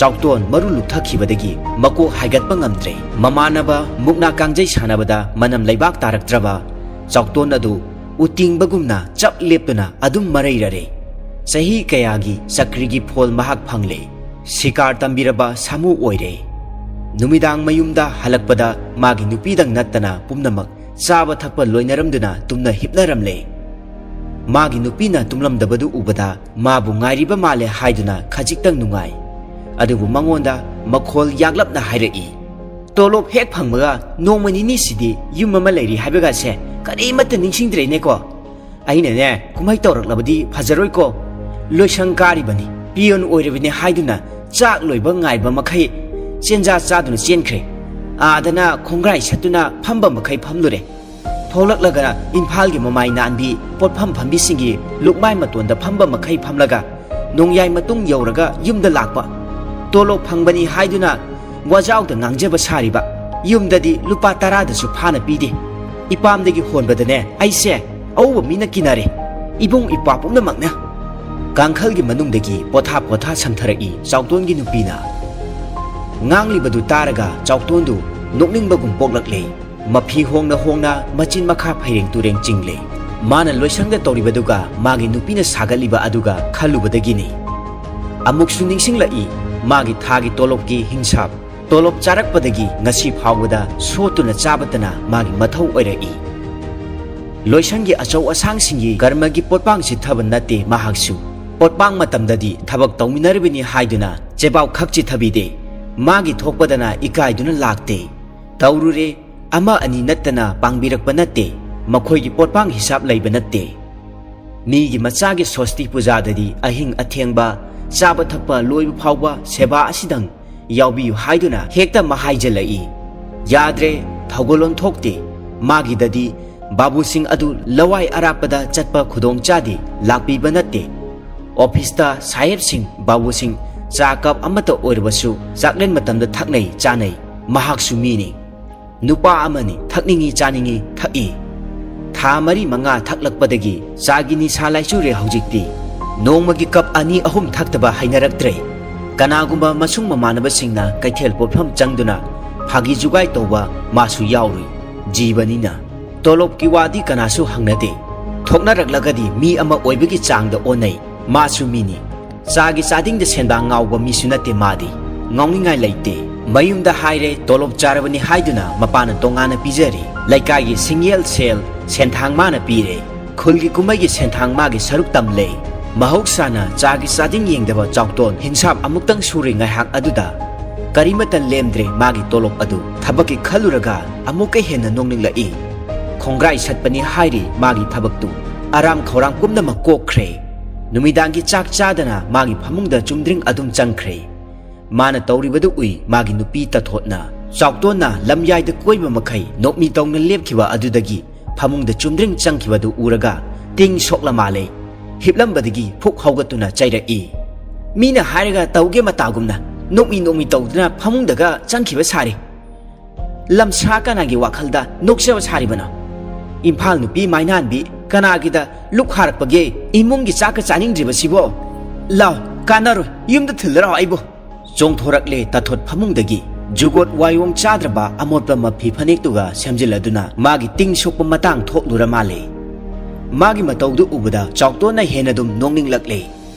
ꯆꯥꯎꯇꯣꯟ ꯃꯔꯨ ꯂꯨꯞꯊꯈꯤꯕꯗꯒꯤ ꯃꯀꯣꯛ ꯍꯥꯏꯒꯠꯄ ꯉꯝꯗ꯭ꯔꯦ꯫ ꯃꯃꯥꯟꯅꯕ ꯃꯨꯛꯅꯥ ꯀꯥꯡꯖꯩ ꯁꯥꯟꯅꯕꯗ ꯃꯅꯝ ꯂꯩꯕꯥꯛ ꯇꯥꯔꯛꯇ꯭ꯔꯕ ꯆꯥꯎꯇꯣꯟ ꯑꯗꯨ ꯎꯇꯤꯡꯕꯒꯨꯝꯅ ꯆꯞ ꯂꯦꯞꯇꯨꯅ ꯑꯗꯨꯝ ꯃꯔꯩꯔꯔꯦ꯫ ꯆꯍꯤ ꯀꯌꯥꯒꯤ ꯆꯀ꯭ꯔꯤꯒꯤ ꯐꯣꯜ ꯃꯍꯥꯛ ꯐꯪꯂꯦ꯫ ꯁꯤꯀꯥꯔ ꯇꯝꯕꯤꯔꯕ ꯁꯥꯃꯨ ꯑꯣꯏꯔꯦ꯫ ꯅꯨꯃꯤꯗꯥꯡ ꯃꯌꯨꯝꯗ ꯍꯜꯂꯛꯄꯗ ꯃꯥꯒꯤ ꯅꯨꯄꯤꯗꯪ ꯅꯠꯇꯅ ꯄꯨꯝꯅꯃꯛ ꯆꯥꯕ ꯊꯛꯄ ꯂꯣꯏꯅꯔꯝꯗꯨꯅ ꯇꯨꯝꯅ ꯍꯤꯞꯅꯔꯝꯂꯦ꯫ ꯃꯥꯒꯤ ꯅꯨꯄꯤꯅ ꯇꯨꯝꯂꯝꯗꯕꯗꯨ ꯎꯕꯗ ꯃꯥꯕꯨ ꯉꯥꯏꯔꯤꯕ ꯃꯥꯜꯂꯦ ꯍꯥꯏꯗꯨꯅ ꯈꯖꯤꯛꯇꯪ ꯅꯨꯡꯉꯥꯏ꯫ ꯑꯗꯨꯕꯨ ꯃꯉꯣꯟꯗ ꯃꯈꯣꯜ ꯌꯥꯛꯂꯞꯅ ꯍꯥꯏꯔꯛꯏ, "ꯇꯣꯂꯣꯞ ꯍꯦꯛ ꯐꯪꯕꯒ ꯅꯣꯡꯃ ꯅꯤꯅꯤꯁꯤꯗꯤ ꯌꯨꯝ ꯑꯃ ꯂꯩꯔꯤ ꯍꯥꯏꯕꯒꯁꯦ ꯀꯔꯤꯃꯠꯇ ꯅꯤꯡꯁꯤꯡꯗ꯭ꯔꯦꯅꯦꯀꯣ꯫ ꯑꯩꯅꯅꯦ, ꯀꯨꯝꯍꯩ ꯇꯧꯔꯛꯂꯕꯗꯤ ꯐꯖꯔꯣꯏꯀꯣ꯫ ꯂꯣꯏꯁꯪ ꯀꯥꯔꯤꯕꯅꯤ, ꯄꯤꯌꯣꯟ ꯑꯣꯏꯔꯤꯕꯅꯤ ꯍꯥꯏꯗꯨꯅ ꯆꯥꯛ ꯂꯣꯏꯕ ꯉꯥꯏꯕ ꯃꯈꯩ ꯆꯦꯟꯖꯥ ꯆꯥꯗꯨꯅ ꯆꯦꯟꯈ꯭ꯔꯦ꯫ ꯑꯥꯗꯅ ꯈꯣꯡꯒ꯭ꯔꯥꯏ ꯁꯠꯇꯨꯅ ꯐꯝꯕ ꯃꯈꯩ ꯐꯝꯂꯨꯔꯦ꯫ ꯊꯣꯛꯂꯛꯂꯒ ꯏꯝꯐꯥꯜꯒꯤ ꯃꯃꯥꯏ ꯅꯥꯟꯕꯤ ꯄꯣꯠꯐꯝ ꯐꯝꯕꯤꯁꯤꯡꯒꯤ ꯂꯨꯛꯃꯥꯏ ꯃꯇꯣꯟꯗ ꯐꯝꯕ ꯃꯈꯩ ꯐꯝꯂꯒ ꯅꯣꯡꯌꯥꯏ ꯃꯇꯨꯡ ꯌꯧꯔꯒ ꯌꯨꯝꯗ ꯂꯥꯛꯄ꯫ ꯇꯣꯂꯣꯞ ꯐꯪꯕꯅꯤ ꯍꯥꯏꯗꯨꯅ ꯋꯥꯖꯥꯎꯗ ꯉꯥꯡꯖꯕ ꯁꯥꯔꯤꯕ꯫ ꯌꯨꯝꯗꯗꯤ ꯂꯨꯄꯥ ꯇꯔꯥꯗꯁꯨ ꯐꯥꯅ ꯄꯤꯗꯦ꯫ ꯏꯄꯥꯝꯗꯒꯤ ꯍꯣꯟꯕꯗꯅꯦ ꯑꯩꯁꯦ ꯑꯎꯕ ꯃꯤꯅ ꯀꯤꯅꯔꯦ꯫ ꯏꯕꯨꯡ ꯏꯄ꯭ꯋꯥ ꯄꯨꯝꯅꯃꯛꯅ꯫" ꯀꯥꯡꯈꯜꯒꯤ ꯃꯅꯨꯡꯗꯒꯤ ꯄꯣꯊꯥ ꯄꯣꯊꯥ ꯁꯝꯊꯔꯛꯏ ꯆꯥꯎꯇꯣꯟꯒꯤ ꯅꯨꯄꯤꯅ꯫ ꯉꯥꯡꯂꯤꯕꯗꯨ ꯇꯥꯔꯒ ꯆꯥꯎꯇꯣꯟꯗꯨ ꯅꯣꯛꯅꯤꯡꯕꯒꯨꯝ ꯄꯣꯛꯂꯛꯂꯦ꯫ ꯃꯐꯤ ꯍꯣꯡꯅ ꯍꯣꯡꯅ ꯃꯆꯤꯟ ꯃꯈꯥ ꯐꯩꯔꯦꯡ ꯇꯨꯔꯦꯡ ꯆꯤꯡꯂꯦ꯫ ꯃꯥꯅ ꯂꯣꯏꯁꯪꯗ ꯇꯧꯔꯤꯕꯗꯨꯒ ꯃꯥꯒꯤ ꯅꯨꯄꯤꯅ ꯁꯥꯒꯠꯂꯤꯕ ꯑꯗꯨꯒ ꯈꯜꯂꯨꯕꯗꯒꯤꯅꯤ꯫ ꯑꯃꯨꯛꯁꯨ ꯅꯤꯡꯁꯤꯡꯂꯛꯏ ꯃꯥꯒꯤ ꯊꯥꯒꯤ ꯇꯣꯂꯣꯞꯀꯤ ꯍꯤꯡꯁꯥꯞ꯫ ꯇꯣꯂꯣꯞ ꯆꯥꯔꯛꯄꯗꯒꯤ ꯉꯁꯤ ꯐꯥꯎꯕꯗ ꯁꯣꯠꯇꯨꯅ ꯆꯥꯕꯇꯅ ꯃꯥꯒꯤ ꯃꯊꯧ ꯑꯣꯏꯔꯛꯏ꯫ ꯂꯣꯏꯁꯪꯒꯤ ꯑꯆꯧ ꯑꯁꯥꯡꯁꯤꯡꯒꯤ ꯀꯔꯃꯒꯤ ꯄꯣꯠꯄꯥꯡ ꯁꯤꯊꯕ ꯅꯠꯇꯦ ꯃꯍꯥꯛꯁꯨ꯫ ꯄꯣꯠꯄꯥꯡ ꯃꯇꯝꯗꯗꯤ ꯊꯕꯛ ꯇꯧꯃꯤꯟꯅꯔꯤꯕꯅꯤ ꯍꯥꯏꯗꯨꯅ ꯆꯦꯕꯥꯎ ꯈꯛ ꯆꯤꯊꯕꯤꯗꯦ꯫ ꯃꯥꯒꯤ ꯊꯣꯛꯄꯗꯅ ꯏꯀꯥꯏꯗꯨꯅ ꯂꯥꯛꯇꯦ꯫ ꯇꯧꯔꯨꯔꯦ, ꯑꯃ ꯑꯅꯤ ꯅꯠꯇꯅ ꯄꯥꯡꯕꯤꯔꯛꯄ ꯅꯠꯇꯦ꯫ ꯃꯈꯣꯏꯒꯤ ꯄꯣꯠꯄꯥꯡ ꯍꯤꯁꯥꯞ ꯂꯩꯕ ꯅꯠꯇꯦ꯫ ꯃꯤꯒꯤ ꯃꯆꯥꯒꯤ ꯁꯣꯁꯇꯤ ꯄꯨꯖꯥꯗꯗꯤ ꯑꯍꯤꯡ ꯑꯊꯦꯡꯕ, ꯆꯥꯕ ꯊꯛꯄ ꯂꯣꯏꯕ ꯐꯥꯎꯕ ꯁꯦꯕꯥ ꯑꯁꯤꯗꯪ ꯌꯥꯎꯕꯤꯌꯨ ꯍꯥꯏꯗꯨꯅ ꯍꯦꯛꯇ ꯃꯍꯥꯏꯖꯜꯂꯛꯏ꯫ ꯌꯥꯗ꯭ꯔꯦ, ꯊꯧꯒꯜꯂꯣꯟ ꯊꯣꯛꯇꯦ꯫ ꯃꯥꯒꯤꯗꯗꯤ ꯕꯥꯕꯨꯁꯤꯡ ꯑꯗꯨ ꯂꯋꯥꯏ ꯑꯔꯥꯞꯄꯗ ꯆꯠꯄ ꯈꯨꯗꯣꯡ ꯆꯥꯗꯦ, ꯂꯥꯛꯄꯤꯕ ꯅꯠꯇꯦ꯫ ꯑꯣꯐꯤꯁꯇ ꯁꯥꯍꯦꯕꯁꯤꯡ, ꯕꯥꯕꯨꯁꯤꯡ ꯆꯥ ꯀꯞ ꯑꯃꯠꯇ ꯑꯣꯏꯔꯕꯁꯨ ꯆꯥꯛꯂꯦꯟ ꯃꯇꯝꯗ ꯊꯛꯅꯩ, ꯆꯥꯅꯩ꯫ ꯃꯍꯥꯛꯁꯨ ꯃꯤꯅꯤ꯫ ꯅꯨꯄꯥ ꯑꯃꯅꯤ, ꯊꯛꯅꯤꯡꯏ ꯆꯥꯅꯤꯡꯏ ꯊꯛꯏ꯫ ꯊꯥ ꯃꯔꯤ ꯃꯉꯥ ꯊꯛꯂꯛꯄꯗꯒꯤ ꯆꯥꯒꯤ ꯅꯤꯁꯥ ꯂꯥꯏꯆꯨꯔꯦ ꯍꯧꯖꯤꯛꯇꯤ꯫ ꯅꯣꯡꯃꯒꯤ ꯀꯞ ꯑꯅꯤ ꯑꯍꯨꯝ ꯊꯛꯇꯕ ꯍꯩꯅꯔꯛꯇ꯭ꯔꯦ꯫ ꯀꯅꯥꯒꯨꯝꯕ ꯃꯁꯨꯡ ꯃꯃꯥꯟꯅꯕꯁꯤꯡꯅ ꯀꯩꯊꯦꯜ ꯄꯣꯠꯐꯝ ꯆꯪꯗꯨꯅ ꯐꯥꯒꯤ ꯖꯨꯒꯥꯏ ꯇꯧꯕ ꯃꯥꯁꯨ ꯌꯥꯎꯔꯨꯏ꯫ ꯖꯤꯕꯅꯤꯅ꯫ ꯇꯣꯂꯣꯞꯀꯤ ꯋꯥꯗꯤ ꯀꯅꯥꯁꯨ ꯍꯪꯅꯗꯦ꯫ ꯊꯣꯛꯅꯔꯛꯂꯒꯗꯤ ꯃꯤ ꯑꯃ ꯑꯣꯏꯕꯒꯤ ꯆꯥꯡꯗ ꯑꯣꯟꯅꯩ꯫ ꯃꯥꯁꯨ ꯃꯤꯅꯤ꯫ ꯆꯥꯒꯤ ꯆꯥꯗꯤꯡꯗ ꯁꯦꯟꯗꯥꯡ ꯉꯥꯎꯕ ꯃꯤꯁꯨ ꯅꯠꯇꯦ ꯃꯥꯗꯤ꯫ ꯉꯥꯎꯅꯤꯡꯉꯥꯏ ꯂꯩꯇꯦ꯫ ꯃꯌꯨꯝꯗ ꯍꯥꯏꯔꯦ, ꯇꯣꯂꯣꯞ ꯆꯥꯔꯕꯅꯤ ꯍꯥꯏꯗꯨꯅ ꯃꯄꯥꯅ ꯇꯣꯉꯥꯟꯅ ꯄꯤꯖꯔꯤ꯫ ꯂꯩꯀꯥꯏꯒꯤ ꯁꯤꯡꯌꯦꯜ ꯁꯦꯜ ꯁꯦꯟꯊꯥꯡ ꯃꯥꯅ ꯄꯤꯔꯦ꯫ ꯈꯨꯜꯒꯤ ꯀꯨꯝꯍꯩꯒꯤ ꯁꯦꯟꯊꯥꯡ ꯃꯥꯒꯤ ꯁꯔꯨꯛ ꯇꯝꯂꯦ꯫ ꯃꯍꯧꯁꯥꯅ ꯆꯥꯒꯤ ꯆꯥꯗꯤꯡ ꯌꯦꯡꯗꯕ ꯆꯥꯎꯇꯣꯟ ꯍꯤꯟꯁꯥꯞ ꯑꯃꯨꯛꯇꯪ ꯁꯨꯔꯦ ꯉꯥꯏꯍꯥꯛ ꯑꯗꯨꯗ꯫ ꯀꯔꯤꯃꯇ ꯂꯦꯝꯗ꯭ꯔꯦ ꯃꯥꯒꯤ ꯇꯣꯂꯣꯞ ꯑꯗꯨ꯫ ꯊꯕꯛꯀꯤ ꯈꯜꯂꯨꯔꯒ ꯑꯃꯨꯛꯀ ꯍꯦꯟꯅ ꯅꯣꯛꯅꯤꯡꯂꯛꯏ꯫ ꯈꯣꯡꯒ꯭ꯔꯥꯏ ꯁꯠꯄꯅꯤ ꯍꯥꯏꯔꯤ ꯃꯥꯒꯤ ꯊꯕꯛꯇꯨ꯫ ꯑꯔꯥꯝ ꯈꯧꯔꯥꯡ ꯄꯨꯝꯅꯃꯛ ꯀꯣꯛꯈ꯭ꯔꯦ꯫ ꯅꯨꯃꯤꯗꯥꯡꯒꯤ ꯆꯥꯛ ꯆꯥꯗꯅ ꯃꯥꯒꯤ ꯐꯃꯨꯡꯗ ꯆꯨꯝꯗ꯭ꯔꯤꯡ ꯑꯗꯨꯝ ꯆꯪꯈ꯭ꯔꯦ꯫ ꯃꯥꯅ ꯇꯧꯔꯤꯕꯗꯨ ꯎꯏ ꯃꯥꯒꯤ ꯅꯨꯄꯤ ꯇꯥꯊꯣꯠꯅ꯫ ꯆꯥꯎꯇꯣꯟꯅ ꯂꯝꯌꯥꯏꯗ ꯀꯣꯏꯕ ꯃꯈꯩ ꯅꯣꯛꯃꯤ ꯇꯧꯅ ꯂꯦꯞꯈꯤꯕ ꯑꯗꯨꯗꯒꯤ ꯐꯃꯨꯡꯗ ꯆꯨꯝꯗ꯭ꯔꯤꯡ ꯆꯪꯈꯤꯕꯗꯨ ꯎꯔꯒ ꯇꯤꯡ ꯁꯣꯛꯂ ꯃꯥꯜꯂꯦ꯫ ꯍꯤꯞꯂꯝꯕꯗꯒꯤ ꯐꯨꯛ ꯍꯧꯒꯠꯇꯨꯅ ꯆꯩꯔꯛꯏ꯫ ꯃꯤꯅ ꯍꯥꯏꯔꯒ ꯇꯧꯒꯦ ꯃꯇꯥꯒꯨꯝꯅ ꯅꯣꯛꯃꯤ ꯅꯣꯛꯃꯤ ꯇꯧꯗꯨꯅ ꯐꯃꯨꯡꯗꯒ ꯆꯪꯈꯤꯕ ꯁꯥꯔꯤ꯫ ꯂꯝꯁꯥ ꯀꯅꯥꯒꯤ ꯋꯥꯈꯜꯗ ꯅꯣꯛꯆꯕ ꯁꯥꯔꯤꯕꯅꯣ? ꯏꯝꯐꯥꯜ ꯅꯨꯄꯤ ꯃꯥꯏꯅꯥꯟꯕꯤ ꯀꯅꯥꯒꯤꯗ ꯂꯨꯛ ꯍꯥꯔꯛꯄꯒꯦ? ꯏꯃꯨꯡꯒꯤ ꯆꯥꯛꯀ ꯆꯥꯅꯤꯡꯗ꯭ꯔꯤꯕꯁꯤꯕꯣ? ꯂꯥꯎ, ꯀꯥꯟꯅꯔꯣꯏ, ꯌꯨꯝꯗ ꯊꯤꯜꯂꯔꯥꯎ ꯑꯩꯕꯨ꯫ ꯆꯣꯡꯊꯣꯔꯛꯂꯦ ꯇꯥꯊꯣꯠ ꯐꯃꯨꯡꯗꯒꯤ꯫ ꯖꯨꯒꯣꯠ ꯋꯥꯌꯣꯡ ꯆꯥꯗ꯭ꯔꯕ ꯑꯃꯣꯠꯄ ꯃꯐꯤ ꯐꯅꯦꯛꯇꯨꯒ ꯁꯦꯝꯖꯤꯜꯂꯗꯨꯅ ꯃꯥꯒꯤ ꯇꯤꯡ ꯁꯣꯛꯄ ꯃꯇꯥꯡ ꯊꯣꯛꯂꯨꯔ ꯃꯥꯜꯂꯦ꯫ ꯃꯥꯒꯤ ꯃꯇꯧꯗꯨ ꯎꯕꯗ ꯆꯥꯎꯇꯣꯟꯅ ꯍꯦꯟꯅ ꯑꯗꯨꯝ ꯅꯣꯛꯅꯤꯡꯂꯛꯂꯦ꯫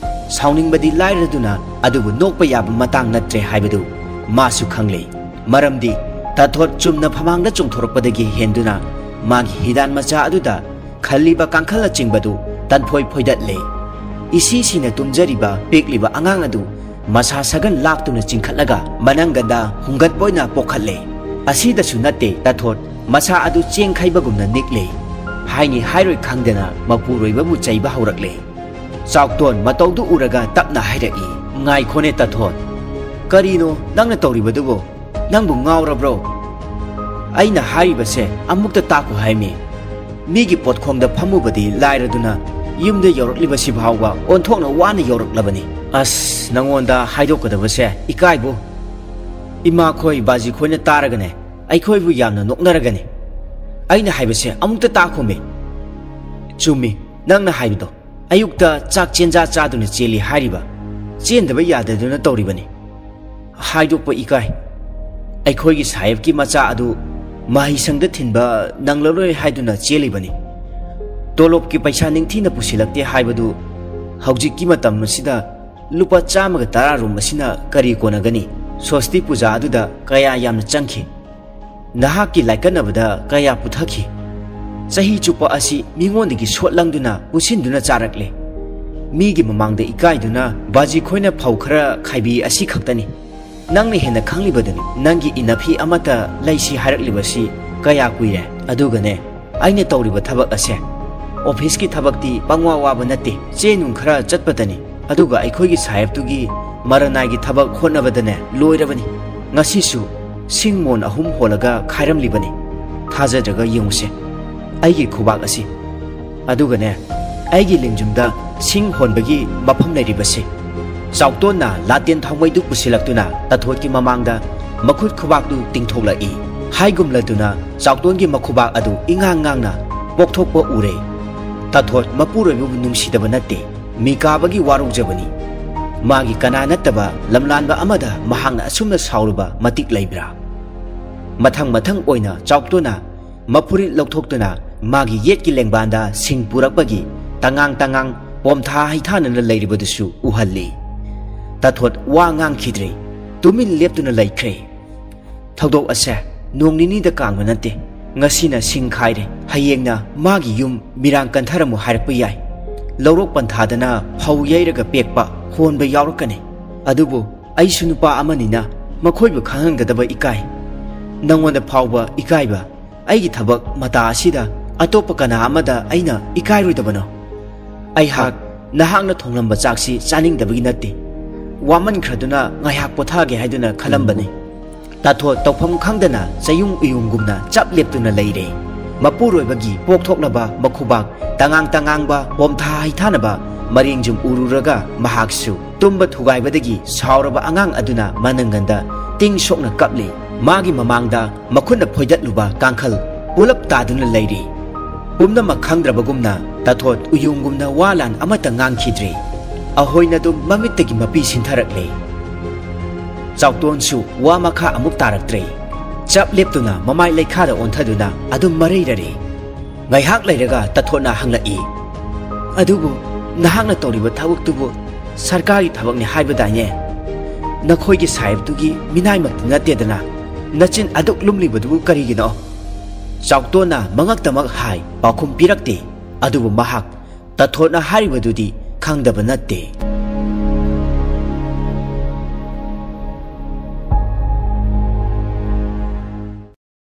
ꯁꯥꯎꯅꯤꯡꯕꯗꯤ ꯂꯥꯏꯔꯗꯨꯅ ꯑꯗꯨꯕꯨ ꯅꯣꯛꯄ ꯌꯥꯕ ꯃꯇꯥꯡ ꯅꯠꯇ꯭ꯔꯦ ꯍꯥꯏꯕꯗꯨ ꯃꯥꯁꯨ ꯈꯪꯂꯦ꯫ ꯃꯔꯝꯗꯤ ꯇꯥꯊꯣꯠ ꯆꯨꯝꯅ ꯐꯃꯥꯡꯗ ꯆꯣꯡꯊꯣꯔꯛꯄꯗꯒꯤ ꯍꯦꯟꯗꯨꯅ ꯃꯥꯒꯤ ꯍꯤꯗꯥꯟ ꯃꯆꯥ ꯑꯗꯨꯗ ꯈꯜꯂꯤꯕ ꯀꯥꯡꯈꯜꯅꯆꯤꯡꯕꯗꯨ ꯇꯟꯐꯣꯏ ꯐꯣꯏꯗꯠꯂꯦ꯫ ꯏꯁꯤ ꯁꯤꯅ ꯇꯨꯝꯖꯔꯤꯕ ꯄꯤꯛꯂꯤꯕ ꯑꯉꯥꯡ ꯑꯗꯨ ꯃꯁꯥ ꯁꯥꯒꯟ ꯂꯥꯛꯇꯨꯅ ꯆꯤꯡꯈꯠꯂꯒ ꯃꯅꯪꯒꯟꯗ ꯍꯨꯡꯒꯠꯄ ꯑꯣꯏꯅ ꯄꯣꯛꯈꯠꯂꯦ꯫ ꯑꯁꯤꯗꯁꯨ ꯅꯠꯇꯦ, ꯇꯥꯊꯣꯠ ꯃꯁꯥ ꯑꯗꯨ ꯆꯦꯡ ꯈꯩꯕꯒꯨꯝꯅ ꯅꯤꯛꯂꯦ꯫ ꯍꯥꯏꯅꯤ ꯍꯥꯏꯔꯣꯏ ꯈꯪꯗꯅ ꯃꯄꯨꯔꯣꯏꯕꯕꯨ ꯆꯩꯕ ꯍꯧꯔꯛꯂꯦ꯫ ꯆꯥꯎꯇꯣꯟ ꯃꯇꯧꯗꯨ ꯎꯔꯒ ꯇꯞꯅ ꯍꯥꯏꯔꯛꯏ, "ꯉꯥꯏꯈꯣꯅꯦ ꯇꯥꯊꯣꯠ, ꯀꯔꯤꯅꯣ ꯅꯪꯅ ꯇꯧꯔꯤꯕꯗꯨꯕꯣ? ꯅꯪꯕꯨ ꯉꯥꯎꯔꯕ꯭ꯔꯣ? ꯑꯩꯅ ꯍꯥꯏꯔꯤꯕꯁꯦ ꯑꯃꯨꯛꯇ ꯇꯥꯈꯣ ꯍꯥꯏꯃꯤ꯫ ꯃꯤꯒꯤ ꯄꯣꯠꯈꯣꯡꯗ ꯐꯝꯃꯨꯕꯗꯤ ꯂꯥꯏꯔꯗꯨꯅ ꯌꯨꯝꯗ ꯌꯧꯔꯛꯂꯤꯕꯁꯤ ꯐꯥꯎꯕ ꯑꯣꯟꯊꯣꯛꯅ ꯋꯥꯅ ꯌꯧꯔꯛꯂꯕꯅꯤ꯫ ꯑꯁ, ꯅꯪꯉꯣꯟꯗ ꯍꯥꯏꯗꯣꯛꯀꯗꯕꯁꯦ ꯏꯀꯥꯏꯕꯨ꯫ ꯏꯃꯥꯈꯣꯏ ꯕꯥꯖꯤꯈꯣꯏꯅ ꯇꯥꯔꯒꯅꯦ ꯑꯩꯈꯣꯏꯕꯨ ꯌꯥꯝꯅ ꯅꯣꯛꯅꯔꯒꯅꯤ꯫ ꯑꯩꯅ ꯍꯥꯏꯕꯁꯦ ꯑꯃꯨꯛꯇ ꯇꯥꯈꯣꯃꯤ꯫ ꯆꯨꯝꯃꯤ ꯅꯪꯅ ꯍꯥꯏꯕꯗꯣ꯫ ꯑꯌꯨꯛꯇ ꯆꯥꯛ ꯆꯦꯟꯖꯥ ꯆꯥꯗꯨꯅ ꯆꯦꯜꯂꯤ ꯍꯥꯏꯔꯤꯕ꯫ ꯆꯦꯟꯗꯕ ꯌꯥꯗꯗꯨꯅ ꯇꯧꯔꯤꯕꯅꯤ꯫ ꯍꯥꯏꯗꯣꯛꯄ ꯏꯀꯥꯏ꯫ ꯑꯩꯈꯣꯏꯒꯤ ꯁꯥꯍꯦꯕꯀꯤ ꯃꯆꯥ ꯑꯗꯨ ꯃꯍꯩꯁꯪꯗ ꯊꯤꯟꯕ ꯅꯪꯂꯔꯣꯏ ꯍꯥꯏꯗꯨꯅ ꯆꯦꯜꯂꯤꯕꯅꯤ꯫ ꯇꯣꯂꯣꯞꯀꯤ ꯄꯩꯁꯥ ꯅꯤꯡꯊꯤꯅ ꯄꯨꯁꯤꯜꯂꯛꯇꯦ ꯍꯥꯏꯕꯗꯨ ꯍꯧꯖꯤꯛꯀꯤ ꯃꯇꯝ ꯑꯁꯤꯗ ꯂꯨꯄꯥ ꯆꯥꯝꯃꯒ ꯇꯔꯥ ꯔꯣꯝ ꯑꯁꯤꯅ ꯀꯔꯤ ꯀꯣꯟꯅꯒꯅꯤ? ꯁ꯭ꯋꯁꯇꯤ ꯄꯨꯖꯥ ꯑꯗꯨꯗ ꯀꯌꯥ ꯌꯥꯝꯅ ꯆꯪꯈꯤ? ꯅꯍꯥꯛꯀꯤ ꯂꯥꯏꯀꯠꯅꯕꯗ ꯀꯌꯥ ꯄꯨꯊꯈꯤ? ꯆꯍꯤ ꯆꯨꯞꯄ ꯑꯁꯤ ꯃꯤꯉꯣꯟꯗꯒꯤ ꯁꯣꯠ ꯂꯪꯗꯨꯅ ꯄꯨꯁꯤꯟꯗꯨꯅ ꯆꯥꯔꯛꯂꯦ꯫ ꯃꯤꯒꯤ ꯃꯃꯥꯡꯗ ꯏꯀꯥꯏꯗꯨꯅ ꯕꯥꯖꯤ ꯈꯣꯏꯅ ꯐꯧ ꯈꯔ ꯈꯥꯏꯕꯤ ꯑꯁꯤ ꯈꯛꯇꯅꯤ꯫ ꯅꯪꯅ ꯍꯦꯟꯅ ꯈꯪꯂꯤꯕꯗꯨꯅꯤ꯫ ꯅꯪꯒꯤ ꯏꯅꯐꯤ ꯑꯃꯠꯇ ꯂꯩꯁꯤ ꯍꯥꯏꯔꯛꯂꯤꯕꯁꯤ ꯀꯌꯥ ꯀꯨꯏꯔꯦ? ꯑꯗꯨꯒꯅꯦ, ꯑꯩꯅ ꯇꯧꯔꯤꯕ ꯊꯕꯛ ꯑꯁꯦ ꯑꯣꯐꯤꯁꯀꯤ ꯊꯕꯛꯇꯤ ꯄꯪꯋꯥ ꯋꯥꯕ ꯅꯠꯇꯦ꯫ ꯆꯦ ꯅꯨꯡ ꯈꯔ ꯆꯠꯄꯗꯅꯤ꯫ ꯑꯗꯨꯒ ꯑꯩꯈꯣꯏꯒꯤ ꯁꯥꯍꯦꯕꯇꯨꯒꯤ ꯃꯔꯅꯥꯏꯒꯤ ꯊꯕꯛ ꯍꯣꯠꯅꯕꯗꯅꯦ ꯂꯣꯏꯔꯕꯅꯤ꯫ ꯉꯁꯤꯁꯨ ꯁꯤꯡ ꯃꯣꯟ ꯑꯍꯨꯝ ꯍꯣꯜꯂꯒ ꯈꯥꯏꯔꯝꯂꯤꯕꯅꯤ꯫ ꯊꯥꯖꯗ꯭ꯔꯒ ꯌꯦꯡꯉꯨꯁꯦ꯫ ꯑꯩꯒꯤ ꯈꯨꯕꯥꯛ ꯑꯁꯤ꯫ ꯑꯗꯨꯒꯅꯦ, ꯑꯩꯒꯤ ꯂꯦꯡꯖꯨꯝꯗ ꯁꯤꯡ ꯍꯣꯟꯕꯒꯤ ꯃꯐꯝ ꯂꯩꯔꯤꯕꯁꯤ꯫ ꯆꯥꯎꯇꯣꯟꯅ ꯂꯥꯇꯦꯟ ꯊꯥꯎꯃꯩꯗꯨ ꯄꯨꯁꯤꯜꯂꯛꯇꯨꯅ ꯇꯥꯊꯣꯠꯀꯤ ꯃꯃꯥꯡꯗ ꯃꯈꯨꯠ ꯈꯨꯕꯥꯛꯇꯨ ꯇꯤꯡꯊꯣꯛꯂꯛꯏ꯫ ꯍꯥꯏꯒꯨꯝꯂꯗꯨꯅ ꯆꯥꯎꯇꯣꯟꯒꯤ ꯃꯈꯨꯕꯥꯛ ꯑꯗꯨ ꯏꯉꯥꯡ ꯉꯥꯡꯅ ꯄꯣꯛꯊꯣꯛꯄ ꯎꯔꯦ꯫ ꯇꯥꯊꯣꯠ ꯃꯄꯨꯔꯣꯏꯕꯕꯨ ꯅꯨꯡꯁꯤꯗꯕ ꯅꯠꯇꯦ꯫ ꯃꯤꯀꯥꯕꯒꯤ ꯋꯥꯔꯧꯖꯕꯅꯤ꯫ ꯃꯥꯒꯤ ꯀꯅꯥ ꯅꯠꯇꯕ ꯂꯝꯂꯥꯟꯕ ꯑꯃꯗ ꯃꯍꯥꯛꯅ ꯑꯁꯨꯝꯅ ꯁꯥꯎꯔꯨꯕ ꯃꯇꯤꯛ ꯂꯩꯕ꯭ꯔꯥ? ꯃꯊꯪ ꯃꯊꯪ ꯑꯣꯏꯅ ꯆꯥꯎꯇꯣꯟꯅ ꯃꯐꯨꯔꯤꯠ ꯂꯧꯊꯣꯛꯇꯨꯅ ꯃꯥꯒꯤ ꯌꯦꯠꯀꯤ ꯂꯦꯡꯕꯥꯟꯗ ꯁꯤꯡ ꯄꯨꯔꯛꯄꯒꯤ ꯇꯉꯥꯡ ꯇꯉꯥꯡ ꯄꯣꯝꯊꯥ ꯍꯩꯊꯥꯅꯅ ꯂꯩꯔꯤꯕꯗꯨꯁꯨ ꯎꯍꯜꯂꯤ꯫ ꯇꯥꯊꯣꯠ ꯋꯥ ꯉꯥꯡꯈꯤꯗ꯭ꯔꯦ꯫ ꯇꯨꯃꯤꯟ ꯂꯦꯞꯇꯨꯅ ꯂꯩꯈ꯭ꯔꯦ꯫ "ꯊꯧꯗꯣꯛ ꯑꯁꯦ ꯅꯣꯡ ꯅꯤꯅꯤꯗ ꯀꯥꯡꯕ ꯅꯠꯇꯦ꯫ ꯉꯁꯤꯅ ꯁꯤꯡ ꯈꯥꯏꯔꯦ, ꯍꯌꯦꯡꯅ ꯃꯥꯒꯤ ꯌꯨꯝ ꯃꯤꯔꯥꯡ ꯀꯟꯊꯔꯝꯃꯨ ꯍꯥꯏꯔꯛꯄ ꯌꯥꯏ꯫ ꯂꯧꯔꯣꯛ ꯄꯟꯊꯥꯗꯅ ꯐꯧ ꯌꯩꯔꯒ ꯄꯦꯛꯄ ꯍꯣꯟꯕ ꯌꯥꯎꯔꯛꯀꯅꯤ꯫ ꯑꯗꯨꯕꯨ ꯑꯩꯁꯨ ꯅꯨꯄꯥ ꯑꯃꯅꯤꯅ ꯃꯈꯣꯏꯕꯨ ꯈꯪꯍꯟꯒꯗꯕ ꯏꯀꯥꯏ꯫ ꯅꯉꯣꯟꯗ ꯐꯥꯎꯕ ꯏꯀꯥꯏꯕ ꯑꯩꯒꯤ ꯊꯕꯛ ꯃꯇꯥ ꯑꯁꯤꯗ ꯑꯇꯣꯞꯄ ꯀꯅꯥ ꯑꯃꯗ ꯑꯩꯅ ꯏꯀꯥꯏꯔꯣꯏꯗꯕꯅꯣ? ꯑꯩꯍꯥꯛ ꯅꯍꯥꯛꯅ ꯊꯣꯡꯂꯝꯕ ꯆꯥꯛꯁꯤ ꯆꯥꯅꯤꯡꯗꯕꯒꯤ ꯅꯠꯇꯦ꯫ ꯋꯥꯃꯟꯈ꯭ꯔꯗꯨꯅ ꯉꯥꯏꯍꯥꯛ ꯄꯣꯊꯥꯒꯦ ꯍꯥꯏꯗꯨꯅ ꯈꯜꯂꯝꯕꯅꯤ꯫" ꯇꯥꯊꯣꯠ ꯇꯧꯐꯝ ꯈꯪꯗꯅ ꯆꯌꯨꯡ ꯎꯌꯨꯡꯒꯨꯝꯅ ꯆꯞ ꯂꯦꯞꯇꯨꯅ ꯂꯩꯔꯦ꯫ ꯃꯄꯨꯔꯣꯏꯕꯒꯤ ꯄꯣꯛꯊꯣꯛꯂꯕ ꯃꯈꯨꯕꯥꯛ ꯇꯉꯥꯡ ꯇꯉꯥꯡꯕ ꯄꯣꯝꯊꯥ ꯍꯩꯊꯥꯅꯕ ꯃꯔꯦꯡꯖꯨꯝ ꯎꯔꯨꯔꯒ ꯃꯍꯥꯛꯁꯨ ꯇꯨꯝꯕ ꯊꯨꯒꯥꯏꯕꯗꯒꯤ ꯁꯥꯎꯔꯕ ꯑꯉꯥꯡ ꯑꯗꯨꯅ ꯃꯅꯪꯒꯟꯗ ꯇꯤꯡ ꯁꯣꯛꯅ ꯀꯞꯂꯤ꯫ ꯃꯥꯒꯤ ꯃꯃꯥꯡꯗ ꯃꯈꯨꯠꯅ ꯐꯣꯏꯗꯠꯂꯨꯕ ꯀꯥꯡꯈꯜ ꯄꯨꯂꯞ ꯇꯥꯗꯨꯅ ꯂꯩꯔꯤ꯫ ꯄꯨꯝꯅꯃꯛ ꯈꯪꯗ꯭ꯔꯕꯒꯨꯝꯅ ꯇꯥꯊꯣꯠ ꯎꯌꯨꯡꯒꯨꯝꯅ ꯋꯥ ꯂꯥꯟ ꯑꯃꯠꯇ ꯉꯥꯡꯈꯤꯗ꯭ꯔꯤ꯫ ꯑꯍꯣꯏꯅ ꯑꯗꯨꯝ ꯃꯃꯤꯠꯇꯒꯤ ꯃꯄꯤ ꯁꯤꯟꯊꯔꯛꯂꯦ꯫ ꯆꯥꯎꯇꯣꯟꯁꯨ ꯋꯥ ꯃꯈꯥ ꯑꯃꯨꯛ ꯇꯥꯔꯛꯇ꯭ꯔꯦ꯫ ꯆꯞ ꯂꯦꯞꯇꯨꯅ ꯃꯃꯥꯏ ꯂꯩꯈꯥꯗ ꯑꯣꯟꯊꯗꯨꯅ ꯑꯗꯨꯝ ꯃꯔꯩꯔꯔꯦ꯫ ꯉꯥꯏꯍꯥꯛ ꯂꯩꯔꯒ ꯇꯥꯊꯣꯠꯅ ꯍꯪꯂꯛꯏ, "ꯑꯗꯨꯕꯨ ꯅꯍꯥꯛꯅ ꯇꯧꯔꯤꯕ ꯊꯕꯛꯇꯨꯕꯨ ꯁꯔꯀꯥꯔꯒꯤ ꯊꯕꯛꯅꯤ ꯍꯥꯏꯕꯗꯥꯏꯅꯦ? ꯅꯈꯣꯏꯒꯤ ꯁꯥꯍꯦꯕꯇꯨꯒꯤ ꯃꯤꯅꯥꯏꯃꯛꯇꯤ ꯅꯠꯇꯦꯗꯅ, ꯅꯆꯤꯟ ꯑꯗꯨꯛ ꯂꯨꯝꯂꯤꯕꯗꯨꯕꯨ ꯀꯔꯤꯒꯤꯅꯣ?" ꯆꯥꯎꯇꯣꯟꯅ ꯃꯉꯛꯇꯃꯛ ꯍꯥꯏ, ꯄꯥꯎꯈꯨꯝ ꯄꯤꯔꯛꯇꯦ꯫ ꯑꯗꯨꯕꯨ ꯃꯍꯥꯛ ꯇꯥꯊꯣꯠꯅ ꯍꯥꯏꯔꯤꯕꯗꯨꯗꯤ ꯈꯪꯗꯕ ꯅꯠꯇꯦ꯫